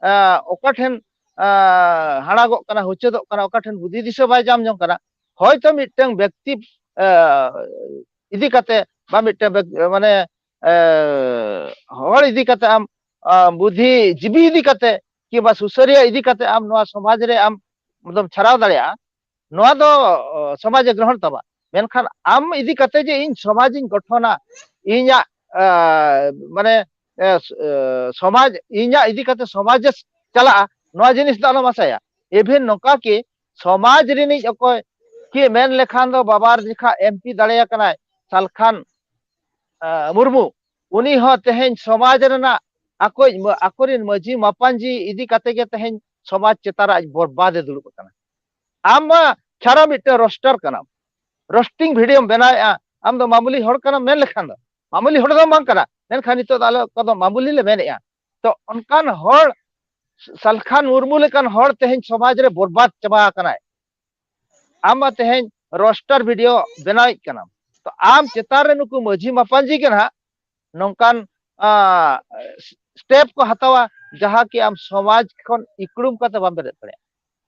ᱟ, ᱚᱠᱟ ᱴᱷᱮᱱ, ᱟ, ᱦᱟᱲᱟᱜᱚᱜ ᱠᱟᱱᱟ, ᱦᱩᱪᱟᱹᱫᱚᱜ ᱠᱟᱱᱟ, ᱚᱠᱟ ᱴᱷᱮᱱ ᱵᱩᱫᱷᱤ ᱫᱤᱥᱟᱹ ᱵᱟᱭ ᱧᱟᱢ ᱡᱚᱝ ᱠᱟᱱᱟ, ᱦᱚᱭᱛᱚ ᱢᱤᱫᱴᱟᱝ ᱵᱮᱠᱛᱤ, ᱟ, ᱤᱫᱤ ᱠᱟᱛᱮ ᱵᱟ ᱢᱤᱫᱴᱟᱝ ᱵᱮᱠ-, ᱢᱟᱱᱮ, ᱮ, ᱦᱚᱲ ᱤᱫᱤ ᱠᱟᱛᱮ ᱟᱢ, ᱟ, ᱵᱩᱫᱷᱤ ᱡᱤᱵᱤ ᱤᱫᱤ ᱠᱟᱛᱮ ᱠᱤᱝᱵᱟ ᱥᱩᱥᱟᱹᱨᱤᱭᱟᱹ ᱤᱫᱤ ᱠᱟᱛᱮ ᱟᱢ ᱱᱚᱣᱟ ᱥᱚᱢᱟᱡᱽ ᱨᱮ ᱟᱢ ᱫᱚᱢ ᱪᱷᱟᱨᱟᱣ ᱫᱟᱲᱮᱭᱟᱜᱼᱟ, ᱱᱚᱣᱟ ᱫᱚ, ᱚ, ᱥᱚᱢᱟᱡᱽ ᱮ ᱜᱨᱚᱦᱚᱱ ᱛᱟᱢᱟ᱾ ᱢᱮᱱᱠᱷᱟᱱ ᱟᱢ ᱤᱫᱤ ᱠᱟᱛᱮ ᱡᱮ ᱤᱧ ᱥᱚᱢᱟᱡᱽ ᱤᱧ ᱜᱚᱴᱷᱚᱱᱟ, ᱤᱧᱟᱹᱜ ᱢᱟᱱᱮ ᱥᱚᱢᱟᱡᱽ, ᱤᱧᱟᱹᱜ ᱤᱫᱤ ᱠᱟᱛᱮ ᱥᱚᱢᱟᱡᱽ ᱮ ᱪᱟᱞᱟᱜᱼᱟ, ᱱᱚᱣᱟ ᱡᱤᱱᱤᱥ ᱫᱚ ᱟᱞᱚᱢ ᱟᱥᱟᱭᱟ᱾ ᱤᱵᱷᱮᱱ ᱱᱚᱝᱠᱟ ᱠᱤ ᱥᱚᱢᱟᱡᱽ ᱨᱤᱱᱤᱡ ᱚᱠᱚᱭ ᱠᱤ ᱢᱮᱱ ᱞᱮᱠᱷᱟᱱ ᱫᱚ ᱵᱟᱵᱟᱨ ᱡᱮᱠᱷᱟ ᱮᱢᱯᱤ ᱫᱟᱲᱮ ᱟᱠᱟᱱᱟᱭ ᱥᱟᱞᱠᱷᱟᱱ ᱢᱩᱨᱢᱩ, ᱩᱱᱤ ᱦᱚᱸ ᱛᱮᱦᱮᱧ ᱥᱚᱢᱟᱡᱽ ᱨᱮᱱᱟᱜ ᱟᱠᱚᱭᱤᱡ ᱟᱠᱚᱨᱮᱱ ᱢᱟᱹᱡᱷᱤ ᱢᱟᱯᱟᱧᱡᱤ ᱤᱫᱤ ᱠᱟᱛᱮ ᱜᱮ ᱛᱮᱦᱮᱧ ᱥᱚᱢᱟᱡᱽ ᱪᱮᱛᱟᱱ ᱨᱮ ᱟᱡ ᱵᱚᱨᱵᱟᱫ ᱮ ᱫᱩᱲᱩᱵ ᱟᱠᱟᱱᱟ᱾ ᱟᱢ ᱢᱟ ᱪᱷᱟᱨᱟ ᱢᱤᱫᱴᱮᱱ ᱨᱳᱥᱴᱟᱨ ᱠᱟᱱᱟᱢ, ᱨᱳᱥᱴᱤᱝ ᱵᱷᱤᱰᱤᱭᱳᱢ ᱵᱮᱱᱟᱣᱮᱫᱼᱟ᱾ ᱟᱢ ᱫᱚ ᱢᱟᱢᱩᱞᱤ ᱦᱚᱲ ᱠᱟᱱᱟᱢ ᱢᱮᱱ ᱞᱮᱠᱷᱟᱱ ᱫᱚ, ᱢᱟᱢᱩᱞᱤ ᱦᱚᱲ ᱫᱚ ᱵᱟᱝ ᱠᱟᱱᱟ, ᱢᱮᱱᱠᱷᱟᱱ ᱱᱤᱛᱚᱜ ᱫᱚ ᱟᱞᱮ ᱚᱠᱟ ᱫᱚ ᱢᱟᱢᱩᱞᱤ ᱞᱮ ᱢᱮᱱᱮᱫᱼᱟ᱾ ᱛᱚ ᱚᱱᱠᱟᱱ ᱦᱚᱲ, ᱥᱟᱞᱠᱷᱟᱱ ᱢᱩᱨᱢᱩ ᱞᱮᱠᱟᱱ ᱦᱚᱲ ᱛᱮᱦᱮᱧ ᱥᱚᱢᱟᱡᱽ ᱨᱮ ᱵᱚᱨᱵᱟᱫ ᱪᱟᱵᱟ ᱟᱠᱟᱱᱟᱭ᱾ ᱟᱢ ᱢᱟ ᱛᱮᱦᱮᱧ ᱨᱳᱥᱴᱟᱨ ᱵᱷᱤᱰᱤᱭᱳ ᱵᱮᱱᱟᱣᱮᱫ ᱠᱟᱱᱟᱢ, ᱛᱚ ᱟᱢ ᱪᱮᱛᱟᱱ ᱨᱮ ᱱᱩᱠᱩ ᱢᱟᱹᱡᱷᱤ ᱢᱟᱯᱟᱧᱡᱤ ᱜᱮ ᱱᱟᱦᱟᱜ ᱱᱚᱝᱠᱟᱱ ᱥᱴᱮᱯ ᱠᱚ ᱦᱟᱛᱟᱣᱟ, ᱡᱟᱦᱟᱸ ᱠᱤ ᱟᱢ ᱥᱚᱢᱟᱡᱽ ᱠᱷᱚᱱ ᱤᱠᱲᱩᱢ ᱠᱟᱛᱮ ᱵᱟᱢ ᱵᱮᱨᱮᱫ ᱫᱟᱲᱮᱭᱟᱜᱼᱟ᱾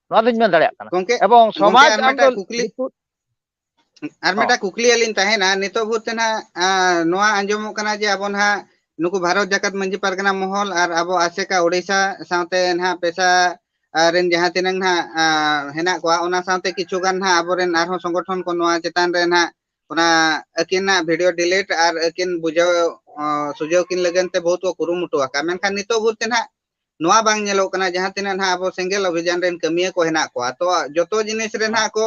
ᱱᱚᱣᱟ ᱫᱚᱧ ᱢᱮᱱ ᱫᱟᱲᱮᱭᱟᱜ ᱠᱟᱱᱟ᱾ ᱜᱚᱝᱠᱮ, ᱮᱵᱚᱝ ᱜᱚᱝᱠᱮ, ᱥᱚᱢᱟᱡᱽ ᱟᱨ ᱟᱢ ᱢᱤᱫᱴᱟᱝ ᱫᱚ ᱠᱩᱠᱞᱤ, ᱱᱤᱛᱚᱜ ᱟᱨ ᱦᱚᱸ᱾ ᱢᱤᱫᱴᱟᱝ ᱠᱩᱠᱞᱤ ᱟᱹᱞᱤᱧ ᱛᱟᱦᱮᱱᱟ, ᱱᱤᱛᱚᱜ ᱵᱷᱳᱨ ᱛᱮ ᱱᱟᱦᱟᱜ, ᱟ, ᱱᱚᱣᱟ ᱟᱸᱡᱚᱢᱚᱜ ᱠᱟᱱᱟ ᱡᱮ ᱟᱵᱚ ᱱᱟᱦᱟᱜ ᱱᱩᱠᱩ ᱵᱷᱟᱨᱚᱛ ᱡᱟᱠᱟᱛ ᱢᱟᱹᱡᱷᱤ ᱯᱟᱨᱜᱟᱱᱟ ᱢᱚᱦᱚᱞ ᱟᱨ ᱟᱵᱚ ᱟᱥᱮᱠᱟ ᱳᱰᱤᱥᱟ ᱥᱟᱶᱛᱮ ᱱᱟᱦᱟᱜ ᱯᱮᱥᱟ, ᱟ, ᱨᱮᱱ ᱡᱟᱦᱟᱸ ᱛᱤᱱᱟᱹᱜ ᱱᱟᱦᱟᱜ, ᱟ, ᱦᱮᱱᱟᱜ ᱠᱚᱣᱟ, ᱚᱱᱟ ᱥᱟᱶᱛᱮ ᱠᱤᱪᱷᱩ ᱜᱟᱱ ᱱᱟᱦᱟᱜ ᱟᱵᱚᱨᱮᱱ ᱟᱨᱦᱚᱸ ᱥᱚᱝᱜᱚᱴᱷᱚᱱ ᱠᱚ ᱱᱚᱣᱟ ᱪᱮᱛᱟᱱ ᱨᱮ ᱱᱟᱦᱟᱜ ᱚᱱᱟ ᱟᱹᱠᱤᱱᱟᱜ ᱵᱷᱤᱰᱤᱭᱳ ᱰᱤᱞᱤᱴ ᱟᱨ ᱟᱹᱠᱤᱱ ᱵᱩᱡᱷᱟᱹᱣ, ᱟ, ᱥᱩᱡᱷᱟᱹᱣ ᱠᱤᱱ ᱞᱟᱹᱜᱤᱫ ᱛᱮ ᱵᱚᱦᱩᱛ ᱠᱚ ᱠᱩᱨᱩᱢᱩᱴᱩ ᱟᱠᱟᱫ, ᱢᱮᱱᱠᱷᱟᱱ ᱱᱤᱛᱚᱜ ᱵᱷᱳᱨ ᱛᱮ ᱱᱟᱦᱟᱜ ᱱᱚᱣᱟ ᱵᱟᱝ ᱧᱮᱞᱚᱜ ᱠᱟᱱᱟ ᱡᱟᱦᱟᱸ ᱛᱤᱱᱟᱹᱜ ᱱᱟᱦᱟᱜ ᱟᱵᱚ ᱥᱮᱸᱜᱮᱞ ᱚᱵᱷᱤᱡᱟᱱ ᱨᱮᱱ ᱠᱟᱹᱢᱤᱭᱟᱹ ᱠᱚ ᱦᱮᱱᱟᱜ ᱠᱚᱣᱟ, ᱛᱚ ᱡᱚᱛᱚ ᱡᱤᱱᱤᱥ ᱨᱮ ᱱᱟᱦᱟᱜ ᱠᱚ,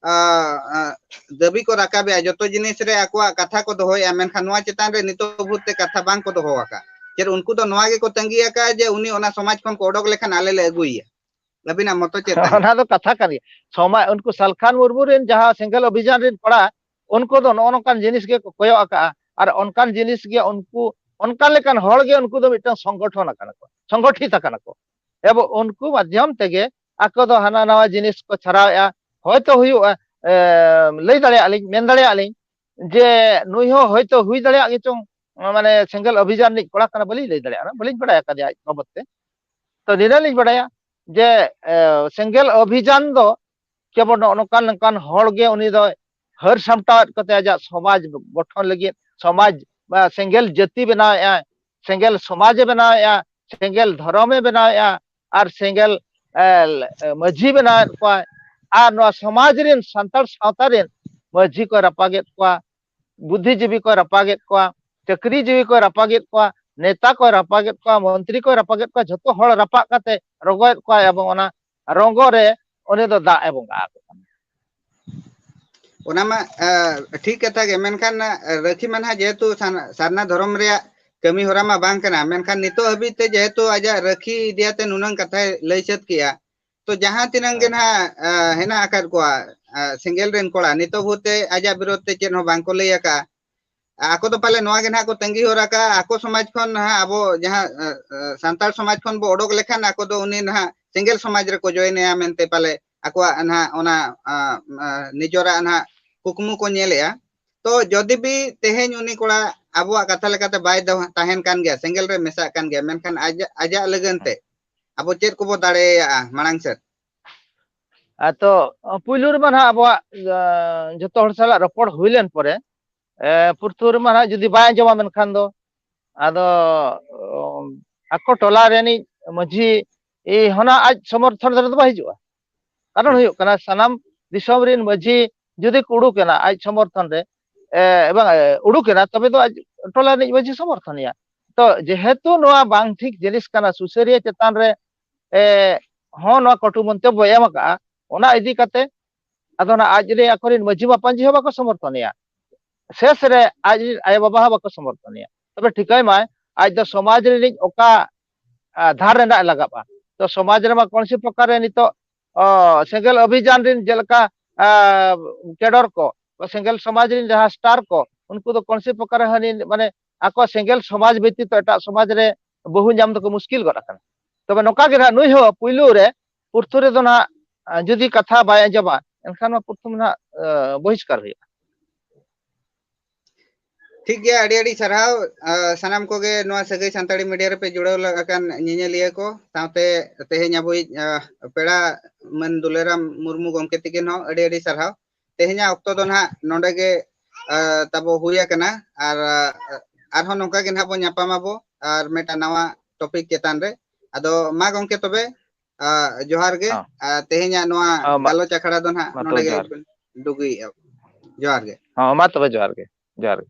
ᱟ, ᱟ, ᱫᱟᱹᱵᱤ ᱠᱚ ᱨᱟᱠᱟᱵᱮᱜᱼᱟ, ᱡᱚᱛᱚ ᱡᱤᱱᱤᱥ ᱨᱮ ᱟᱠᱚᱣᱟᱜ ᱠᱟᱛᱷᱟ ᱠᱚ ᱫᱚᱦᱚᱭᱮᱜᱼᱟ, ᱢᱮᱱᱠᱷᱟᱱ ᱱᱚᱣᱟ ᱪᱮᱛᱟᱱ ᱨᱮ ᱱᱤᱛᱚᱜ ᱵᱷᱳᱨ ᱛᱮ ᱠᱟᱛᱷᱟ ᱵᱟᱝ ᱠᱚ ᱫᱚᱦᱚ ᱟᱠᱟᱫ᱾ ᱪᱮᱫ ᱩᱱᱠᱩ ᱫᱚ ᱱᱚᱣᱟ ᱜᱮᱠᱚ ᱛᱟᱺᱜᱤ ᱟᱠᱟᱫᱼᱟ ᱡᱮ ᱩᱱᱤ ᱚᱱᱟ ᱥᱚᱢᱟᱡᱽ ᱠᱷᱚᱱ ᱠᱚ ᱚᱰᱚᱠ ᱞᱮᱠᱷᱟᱱ ᱟᱞᱮ ᱞᱮ ᱟᱹᱜᱩᱭᱮᱭᱟ? ᱟᱹᱵᱤᱱᱟᱜ ᱢᱚᱛᱚ ᱪᱮᱫ ᱛᱟᱦᱮᱱᱟ? ᱚᱱᱟ ᱫᱚ ᱠᱟᱛᱷᱟ ᱠᱟᱱ ᱜᱮᱭᱟ᱾ ᱥᱚᱢᱟᱡᱽ, ᱩᱱᱠᱩ ᱥᱟᱞᱠᱷᱟᱱ ᱢᱩᱨᱢᱩ ᱨᱮᱱ ᱡᱟᱦᱟᱸ ᱥᱮᱸᱜᱮᱞ ᱚᱵᱷᱤᱡᱟᱱ ᱨᱮᱱ ᱠᱚᱲᱟ, ᱩᱱᱠᱩ ᱫᱚ ᱱᱚᱜᱼᱚ ᱱᱚᱝᱠᱟᱱ ᱡᱤᱱᱤᱥ ᱜᱮᱠᱚ ᱠᱚᱭᱚᱜ ᱟᱠᱟᱫᱼᱟ, ᱟᱨ ᱚᱱᱠᱟᱱ ᱡᱤᱱᱤᱥ ᱜᱮ ᱩᱱᱠᱩ ᱚᱱᱠᱟ ᱞᱮᱠᱟᱱ ᱦᱚᱲ ᱜᱮ ᱩᱱᱠᱩ ᱫᱚ ᱢᱤᱫᱴᱟᱝ ᱥᱚᱝᱜᱚᱴᱷᱚᱱ ᱟᱠᱟᱱᱟ ᱠᱚ, ᱥᱚᱝᱜᱚᱴᱷᱤᱛ ᱟᱠᱟᱱᱟ ᱠᱚ᱾ ᱮᱵᱚᱝ ᱩᱱᱠᱩ ᱢᱟᱫᱽᱫᱷᱚᱢ ᱛᱮᱜᱮ ᱟᱠᱚ ᱫᱚ ᱦᱟᱱᱟ ᱱᱟᱣᱟ ᱡᱤᱱᱤᱥ ᱠᱚ ᱪᱷᱟᱨᱟᱣᱮᱫᱼᱟ᱾ ᱦᱚᱭᱛᱳ ᱦᱩᱭᱩᱜᱼᱟ, ᱮ, ᱞᱟᱹᱭ ᱫᱟᱲᱮᱭᱟᱜᱼᱟ ᱞᱤᱧ, ᱢᱮᱱ ᱫᱟᱲᱮᱭᱟᱜᱼᱟ ᱞᱤᱧ ᱡᱮ ᱱᱩᱭ ᱦᱚᱸ ᱦᱚᱭᱛᱳ ᱦᱩᱭ ᱫᱟᱲᱮᱭᱟᱜ ᱜᱮᱪᱚᱝ, ᱢᱟᱱᱮ ᱥᱮᱸᱜᱮᱞ ᱚᱵᱷᱤᱡᱟᱱ ᱨᱤᱱᱤᱡ ᱠᱚᱲᱟ ᱠᱟᱱᱟ, ᱵᱟᱹᱞᱤᱧ ᱞᱟᱹᱭ ᱫᱟᱲᱮᱭᱟᱜᱼᱟ, ᱵᱟᱹᱞᱤᱧ ᱵᱟᱲᱟᱭ ᱟᱠᱟᱫᱮᱭᱟ ᱟᱡ ᱵᱟᱵᱚᱫ ᱛᱮ᱾ ᱛᱚ ᱱᱤᱱᱟᱹᱜ ᱞᱤᱧ ᱵᱟᱲᱟᱭᱟ ᱡᱮ, ᱮ, ᱥᱮᱸᱜᱮᱞ ᱚᱵᱷᱤᱡᱟᱱ ᱫᱚ ᱠᱮᱵᱚᱞ ᱱᱚᱜᱼᱚ ᱱᱚᱝᱠᱟᱱ ᱱᱚᱝᱠᱟᱱ ᱦᱚᱲ ᱜᱮ ᱩᱱᱤ ᱫᱚᱭ ᱦᱟᱹᱨ ᱥᱟᱢᱴᱟᱣᱮᱫ ᱠᱚᱛᱮ ᱟᱡᱟᱜ ᱥᱚᱢᱟᱡᱽ ᱜᱚᱴᱷᱚᱱ ᱞᱟᱹᱜᱤᱫ, ᱥᱚᱢᱟᱡᱽ, ᱵᱟ, ᱥᱮᱸᱜᱮᱞ ᱡᱟᱹᱛᱤ ᱵᱮᱱᱟᱣᱮᱫᱼᱟᱭ, ᱥᱮᱸᱜᱮᱞ ᱥᱚᱢᱟᱡᱽ ᱮ ᱵᱮᱱᱟᱣᱮᱫᱼᱟ, ᱥᱮᱸᱜᱮᱞ ᱫᱷᱚᱨᱚᱢ ᱮ ᱵᱮᱱᱟᱣᱮᱫᱼᱟ, ᱟᱨ ᱥᱮᱸᱜᱮᱞ, ᱮ, ᱢᱟᱹᱡᱷᱤ ᱵᱮᱱᱟᱣᱮᱫ ᱠᱚᱣᱟᱭ, ᱟᱨ ᱱᱚᱣᱟ ᱥᱚᱢᱟᱡᱽ ᱨᱮᱱ, ᱥᱟᱱᱛᱟᱲ ᱥᱟᱶᱛᱟ ᱨᱮᱱ ᱢᱟᱹᱡᱷᱤ ᱠᱚᱭ ᱨᱟᱯᱟᱜᱮᱫ ᱠᱚᱣᱟ, ᱵᱩᱫᱽᱫᱷᱤᱡᱤᱵᱤ ᱠᱚᱭ ᱨᱟᱯᱟᱜᱮᱫ ᱠᱚᱣᱟ, ᱪᱟᱹᱠᱨᱤᱡᱤᱵᱤ ᱠᱚᱭ ᱨᱟᱯᱟᱜᱮᱫ ᱠᱚᱣᱟ, ᱱᱮᱛᱟ ᱠᱚᱭ ᱨᱟᱯᱟᱜᱮᱫ ᱠᱚᱣᱟ, ᱢᱚᱱᱛᱨᱤ ᱠᱚᱭ ᱨᱟᱯᱟᱜᱮᱫ ᱠᱚᱣᱟ, ᱡᱷᱚᱛᱚ ᱦᱚᱲ ᱨᱟᱯᱟᱜ ᱠᱟᱛᱮ ᱨᱚᱜᱚᱭᱮᱫ ᱠᱚᱣᱟᱭ, ᱮᱵᱚᱝ ᱚᱱᱟ ᱨᱚᱸᱜᱚ ᱨᱮ ᱩᱱᱤ ᱫᱚ ᱫᱟᱜ ᱮ ᱵᱚᱸᱜᱟ ᱟᱠᱚ ᱠᱟᱱᱟ᱾ ᱚᱱᱟ ᱢᱟ ᱴᱷᱤᱠ ᱠᱟᱛᱷᱟ ᱜᱮ, ᱢᱮᱱᱠᱷᱟᱱ ᱨᱟᱹᱠᱷᱤ ᱢᱟ ᱱᱟᱦᱟᱜ ᱡᱮᱦᱮᱛᱩ ᱥᱟᱨᱱᱟ ᱫᱷᱚᱨᱚᱢ ᱨᱮᱭᱟᱜ ᱠᱟᱹᱢᱤ ᱦᱚᱨᱟ ᱢᱟ ᱵᱟᱝ ᱠᱟᱱᱟ, ᱢᱮᱱᱠᱷᱟᱱ ᱱᱤᱛᱚᱜ ᱦᱟᱹᱵᱤᱡ ᱛᱮ ᱡᱮᱦᱮᱛᱩ ᱟᱡᱟᱜ ᱨᱟᱹᱠᱷᱤ ᱤᱫᱤᱭᱟᱛᱮ ᱱᱩᱱᱟᱹᱝ ᱠᱟᱛᱷᱟᱭ ᱞᱟᱹᱭ ᱥᱟᱹᱛ ᱠᱮᱜᱼᱟ, ᱛᱚ ᱡᱟᱦᱟᱸ ᱛᱤᱱᱟᱹᱝ ᱜᱮ ᱱᱟᱦᱟᱜ ᱦᱮᱱᱟᱜ ᱟᱠᱟᱫ ᱠᱚᱣᱟ ᱥᱮᱸᱜᱮᱞ ᱨᱮᱱ ᱠᱚᱲᱟ, ᱱᱤᱛᱚᱜ ᱵᱷᱳᱨ ᱛᱮ ᱟᱡᱟᱜ ᱵᱤᱨᱳᱫᱷ ᱛᱮ ᱪᱮᱫ ᱦᱚᱸ ᱵᱟᱝ ᱠᱚ ᱞᱟᱹᱭ ᱟᱠᱟᱫᱼᱟ᱾ ᱟᱠᱚ ᱫᱚ ᱯᱟᱞᱮ ᱱᱚᱣᱟ ᱜᱮ ᱱᱟᱦᱟᱜ ᱠᱚ ᱛᱟᱺᱜᱤ ᱦᱚᱨ ᱟᱠᱟᱫᱼᱟ, ᱟᱠᱚ ᱥᱚᱢᱟᱡᱽ ᱠᱷᱚᱱ ᱱᱟᱦᱟᱜ ᱟᱵᱚ ᱡᱟᱦᱟᱸ ᱥᱟᱱᱛᱟᱲ ᱥᱚᱢᱟᱡᱽ ᱠᱷᱚᱱ ᱵᱚ ᱚᱰᱚᱠ ᱞᱮᱠᱷᱟᱱ ᱟᱠᱚ ᱫᱚ ᱩᱱᱤ ᱱᱟᱦᱟᱜ ᱥᱮᱸᱜᱮᱞ ᱥᱚᱢᱟᱡᱽ ᱨᱮᱠᱚ ᱡᱚᱭᱮᱱᱮᱭᱟ ᱢᱮᱱᱛᱮ ᱯᱟᱞᱮ ᱟᱠᱚᱣᱟᱜ ᱱᱟᱦᱟᱜ ᱚᱱᱟ ᱱᱤᱡᱚᱨᱟᱜ ᱱᱟᱦᱟᱜ ᱠᱩᱠᱢᱩ ᱠᱚ ᱧᱮᱞᱮᱜᱼᱟ᱾ ᱛᱚ ᱡᱚᱫᱤ ᱵᱤ ᱛᱮᱦᱮᱧ ᱩᱱᱤ ᱠᱚᱲᱟ ᱟᱵᱚᱣᱟᱜ ᱠᱟᱛᱷᱟ ᱞᱮᱠᱟᱛᱮ ᱵᱟᱭ ᱛᱟᱦᱮᱱ ᱠᱟᱱ ᱜᱮᱭᱟ, ᱥᱮᱸᱜᱮᱞ ᱨᱮ ᱢᱮᱥᱟᱜ ᱠᱟᱱ ᱜᱮᱭᱟ, ᱢᱮᱱᱠᱷᱟᱱ ᱟᱡᱟᱜ ᱞᱟᱹᱜᱤᱫ ᱛᱮ ᱟᱵᱚ ᱪᱮᱫ ᱠᱚᱵᱚ ᱫᱟᱲᱮᱭᱟᱜᱼᱟ ᱢᱟᱲᱟᱝ ᱥᱮᱫ? ᱟᱫᱚ ᱯᱩᱭᱞᱩ ᱨᱮᱢᱟ ᱱᱟᱦᱟᱜ ᱟᱵᱚᱣᱟᱜ ᱡᱚᱛᱚ ᱦᱚᱲ ᱥᱟᱞᱟᱜ ᱨᱚᱯᱚᱲ ᱦᱩᱭ ᱞᱮᱱ ᱯᱚᱨᱮ ᱯᱨᱚᱛᱷᱚᱢ ᱨᱮᱢᱟ ᱱᱟᱦᱟᱜ ᱡᱩᱫᱤ ᱵᱟᱭ ᱟᱸᱡᱚᱢᱟ, ᱢᱮᱱᱠᱷᱟᱱ ᱫᱚ ᱟᱫᱚ ᱟᱠᱚ ᱴᱚᱞᱟ ᱨᱮᱱᱤᱡ ᱢᱟᱹᱡᱷᱤ ᱦᱚᱸ ᱱᱟᱦᱟᱜ ᱟᱡ ᱥᱚᱢᱚᱨᱛᱷᱚᱱ ᱨᱮᱫᱚ ᱵᱟᱭ ᱦᱤᱡᱩᱜᱼᱟ᱾ ᱠᱟᱨᱚᱱ ᱦᱩᱭᱩᱜ ᱠᱟᱱᱟ, ᱥᱟᱱᱟᱢ ᱫᱤᱥᱚᱢ ᱨᱮᱱ ᱢᱟᱹᱡᱷᱤ ᱡᱩᱫᱤ ᱠᱚ ᱩᱰᱩᱠ ᱮᱱᱟ ᱟᱡ ᱥᱚᱢᱚᱨᱛᱷᱚᱱ ᱨᱮ, ᱮ, ᱵᱟᱝ, ᱮ, ᱩᱰᱩᱠ ᱮᱱᱟ, ᱛᱚᱵᱮ ᱫᱚ ᱟᱡ ᱴᱚᱞᱟ ᱨᱤᱱᱤᱡ ᱢᱟᱹᱡᱷᱤ ᱥᱚᱢᱚᱨᱛᱷᱚᱱᱮᱭᱟ᱾ ᱛᱚ ᱡᱮᱦᱮᱛᱩ ᱱᱚᱣᱟ ᱵᱟᱝ ᱴᱷᱤᱠ ᱡᱤᱱᱤᱥ ᱠᱟᱱᱟ, ᱥᱩᱥᱟᱹᱨᱤᱭᱟᱹ ᱪᱮᱛᱟᱱ ᱨᱮ ᱮ, ᱦᱚᱸ ᱱᱚᱣᱟ ᱠᱚᱴᱩ ᱢᱚᱱᱛᱚᱵᱵᱚᱭ ᱮᱢ ᱟᱠᱟᱫᱼᱟ, ᱚᱱᱟ ᱤᱫᱤ ᱠᱟᱛᱮ ᱟᱫᱚ ᱱᱟᱜ ᱟᱡ ᱨᱮᱱ ᱟᱠᱚᱨᱮᱱ ᱢᱟᱹᱡᱷᱤ ᱢᱟᱯᱟᱧᱡᱤ ᱦᱚᱸ ᱵᱟᱠᱚ ᱥᱚᱢᱚᱨᱛᱷᱚᱱᱮᱭᱟ, ᱥᱮᱥ ᱨᱮ ᱟᱡ ᱨᱮᱱ ᱟᱭᱳ ᱵᱟᱵᱟ ᱦᱚᱸ ᱵᱟᱠᱚ ᱥᱚᱢᱚᱨᱛᱷᱚᱱᱮᱭᱟ᱾ ᱛᱚᱵᱮ ᱴᱷᱤᱠᱟᱹᱭ ᱢᱟᱭ, ᱟᱡ ᱫᱚ ᱥᱚᱢᱟᱡᱽ ᱨᱤᱱᱤᱡ ᱚᱠᱟ ᱟ, ᱫᱷᱟᱨ ᱨᱮᱱᱟᱜ ᱞᱟᱜᱟᱜᱼᱟ᱾ ᱛᱚ ᱥᱚᱢᱟᱡᱽ ᱨᱮᱢᱟ ᱠᱚᱱᱥᱤ ᱯᱨᱚᱠᱟᱨ ᱨᱮ ᱱᱤᱛᱚᱜ ᱚ, ᱥᱮᱸᱜᱮᱞ ᱚᱵᱷᱤᱡᱟᱱ ᱨᱤᱱ ᱡᱮᱞᱮᱠᱟ ᱟ, ᱠᱮᱰᱚᱨ ᱠᱚ, ᱥᱮᱸᱜᱮᱞ ᱥᱚᱢᱟᱡᱽ ᱨᱤᱱ ᱡᱟᱦᱟᱸ ᱥᱴᱟᱨ ᱠᱚ, ᱩᱱᱠᱩ ᱫᱚ ᱠᱚᱱᱥᱤ ᱯᱨᱚᱠᱟᱨ ᱨᱮ ᱦᱟᱹᱱᱤ ᱢᱟᱱᱮ ᱟᱠᱚ ᱥᱮᱸᱜᱮᱞ ᱥᱚᱢᱟᱡᱽ ᱵᱷᱤᱛᱤᱨ ᱛᱮ ᱮᱴᱟᱜ ᱥᱚᱢᱟᱡᱽ ᱨᱮ ᱵᱟᱹᱦᱩ ᱧᱟᱢ ᱫᱚᱠᱚ ᱢᱩᱥᱠᱤᱞ ᱜᱚᱫ ᱟᱠᱟᱱᱟ᱾ ᱛᱚᱵᱮ ᱱᱚᱝᱠᱟ ᱜᱮ ᱱᱟᱦᱟᱜ ᱱᱩᱭ ᱦᱚᱸ ᱯᱩᱭᱞᱩ ᱨᱮ ᱯᱩᱨᱛᱷᱩ ᱨᱮᱫᱚ ᱱᱟᱦᱟᱜ ᱟ, ᱡᱩᱫᱤ ᱠᱟᱛᱷᱟ ᱵᱟᱭ ᱟᱸᱡᱚᱢᱟ, ᱮᱱᱠᱷᱟᱱ ᱢᱟ ᱯᱩᱨᱛᱷᱩ ᱱᱟᱦᱟᱜ ᱟ, ᱵᱚᱦᱤᱥᱠᱟᱨ ᱦᱩᱭᱩᱜᱼᱟ᱾ ᱴᱷᱤᱠ ᱜᱮᱭᱟ, ᱟᱹᱰᱤ ᱟᱹᱰᱤ ᱥᱟᱨᱦᱟᱣ ᱟ, ᱥᱟᱱᱟᱢ ᱠᱚᱜᱮ ᱱᱚᱣᱟ ᱥᱟᱹᱜᱟᱹᱭ ᱥᱟᱱᱛᱟᱲᱤ ᱢᱤᱰᱤᱭᱟ ᱨᱮᱯᱮ ᱡᱩᱲᱟᱹᱣ ᱟᱠᱟᱱ ᱧᱮᱧᱮᱞᱤᱭᱟᱹ ᱠᱚ ᱥᱟᱶᱛᱮ ᱛᱮᱦᱮᱧ ᱟᱵᱚᱭᱤᱡ ᱟ, ᱯᱮᱲᱟ ᱢᱟᱹᱱ ᱫᱩᱞᱟᱹᱨᱟᱢ ᱢᱩᱨᱢᱩ ᱜᱚᱢᱠᱮ ᱛᱤᱠᱤᱱ ᱦᱚᱸ ᱟᱹᱰᱤ ᱟᱹᱰᱤ ᱥᱟᱨᱦᱟᱣ᱾ ᱛᱮᱦᱮᱧᱟᱜ ᱚᱠᱛᱚ ᱫᱚ ᱱᱟᱦᱟᱜ ᱱᱚᱰᱮ ᱜᱮ ᱟ, ᱛᱟᱵᱚ ᱦᱩᱭ ᱟᱠᱟᱱᱟ, ᱟᱨ ᱟ, ᱟᱨᱦᱚᱸ ᱱᱚᱝᱠᱟ ᱜᱮ ᱱᱟᱦᱟᱜ ᱵᱚ ᱧᱟᱯᱟᱢ ᱟᱵᱚ ᱟᱨ ᱢᱤᱫᱴᱟᱝ ᱱᱟᱣᱟ ᱴᱚᱯᱤᱠ ᱪᱮᱛᱟᱱ ᱨᱮ᱾ ᱟᱫᱚ ᱢᱟ ᱜᱚᱢᱠᱮ ᱛᱚᱵᱮ ᱟ, ᱡᱚᱦᱟᱨ ᱜᱮ᱾ ᱦᱚᱸ᱾ ᱟ, ᱛᱮᱦᱮᱧᱟᱜ ᱱᱚᱣᱟ ᱦᱚᱸ, ᱢᱟ, ᱜᱟᱞᱚᱪ ᱟᱠᱷᱲᱟ ᱫᱚ ᱱᱟᱦᱟᱜ ᱢᱟ ᱱᱚᱰᱮ ᱛᱚᱵᱮ ᱜᱮ ᱡᱚᱦᱟᱨ᱾ ᱰᱩᱜᱩᱭᱮᱫᱼᱟ᱾ ᱡᱚᱦᱟᱨ ᱜᱮ᱾ ᱦᱚᱸ, ᱢᱟ ᱛᱚᱵᱮ ᱡᱚᱦᱟᱨ ᱜᱮ, ᱡᱚᱦᱟᱨ ᱜᱮ᱾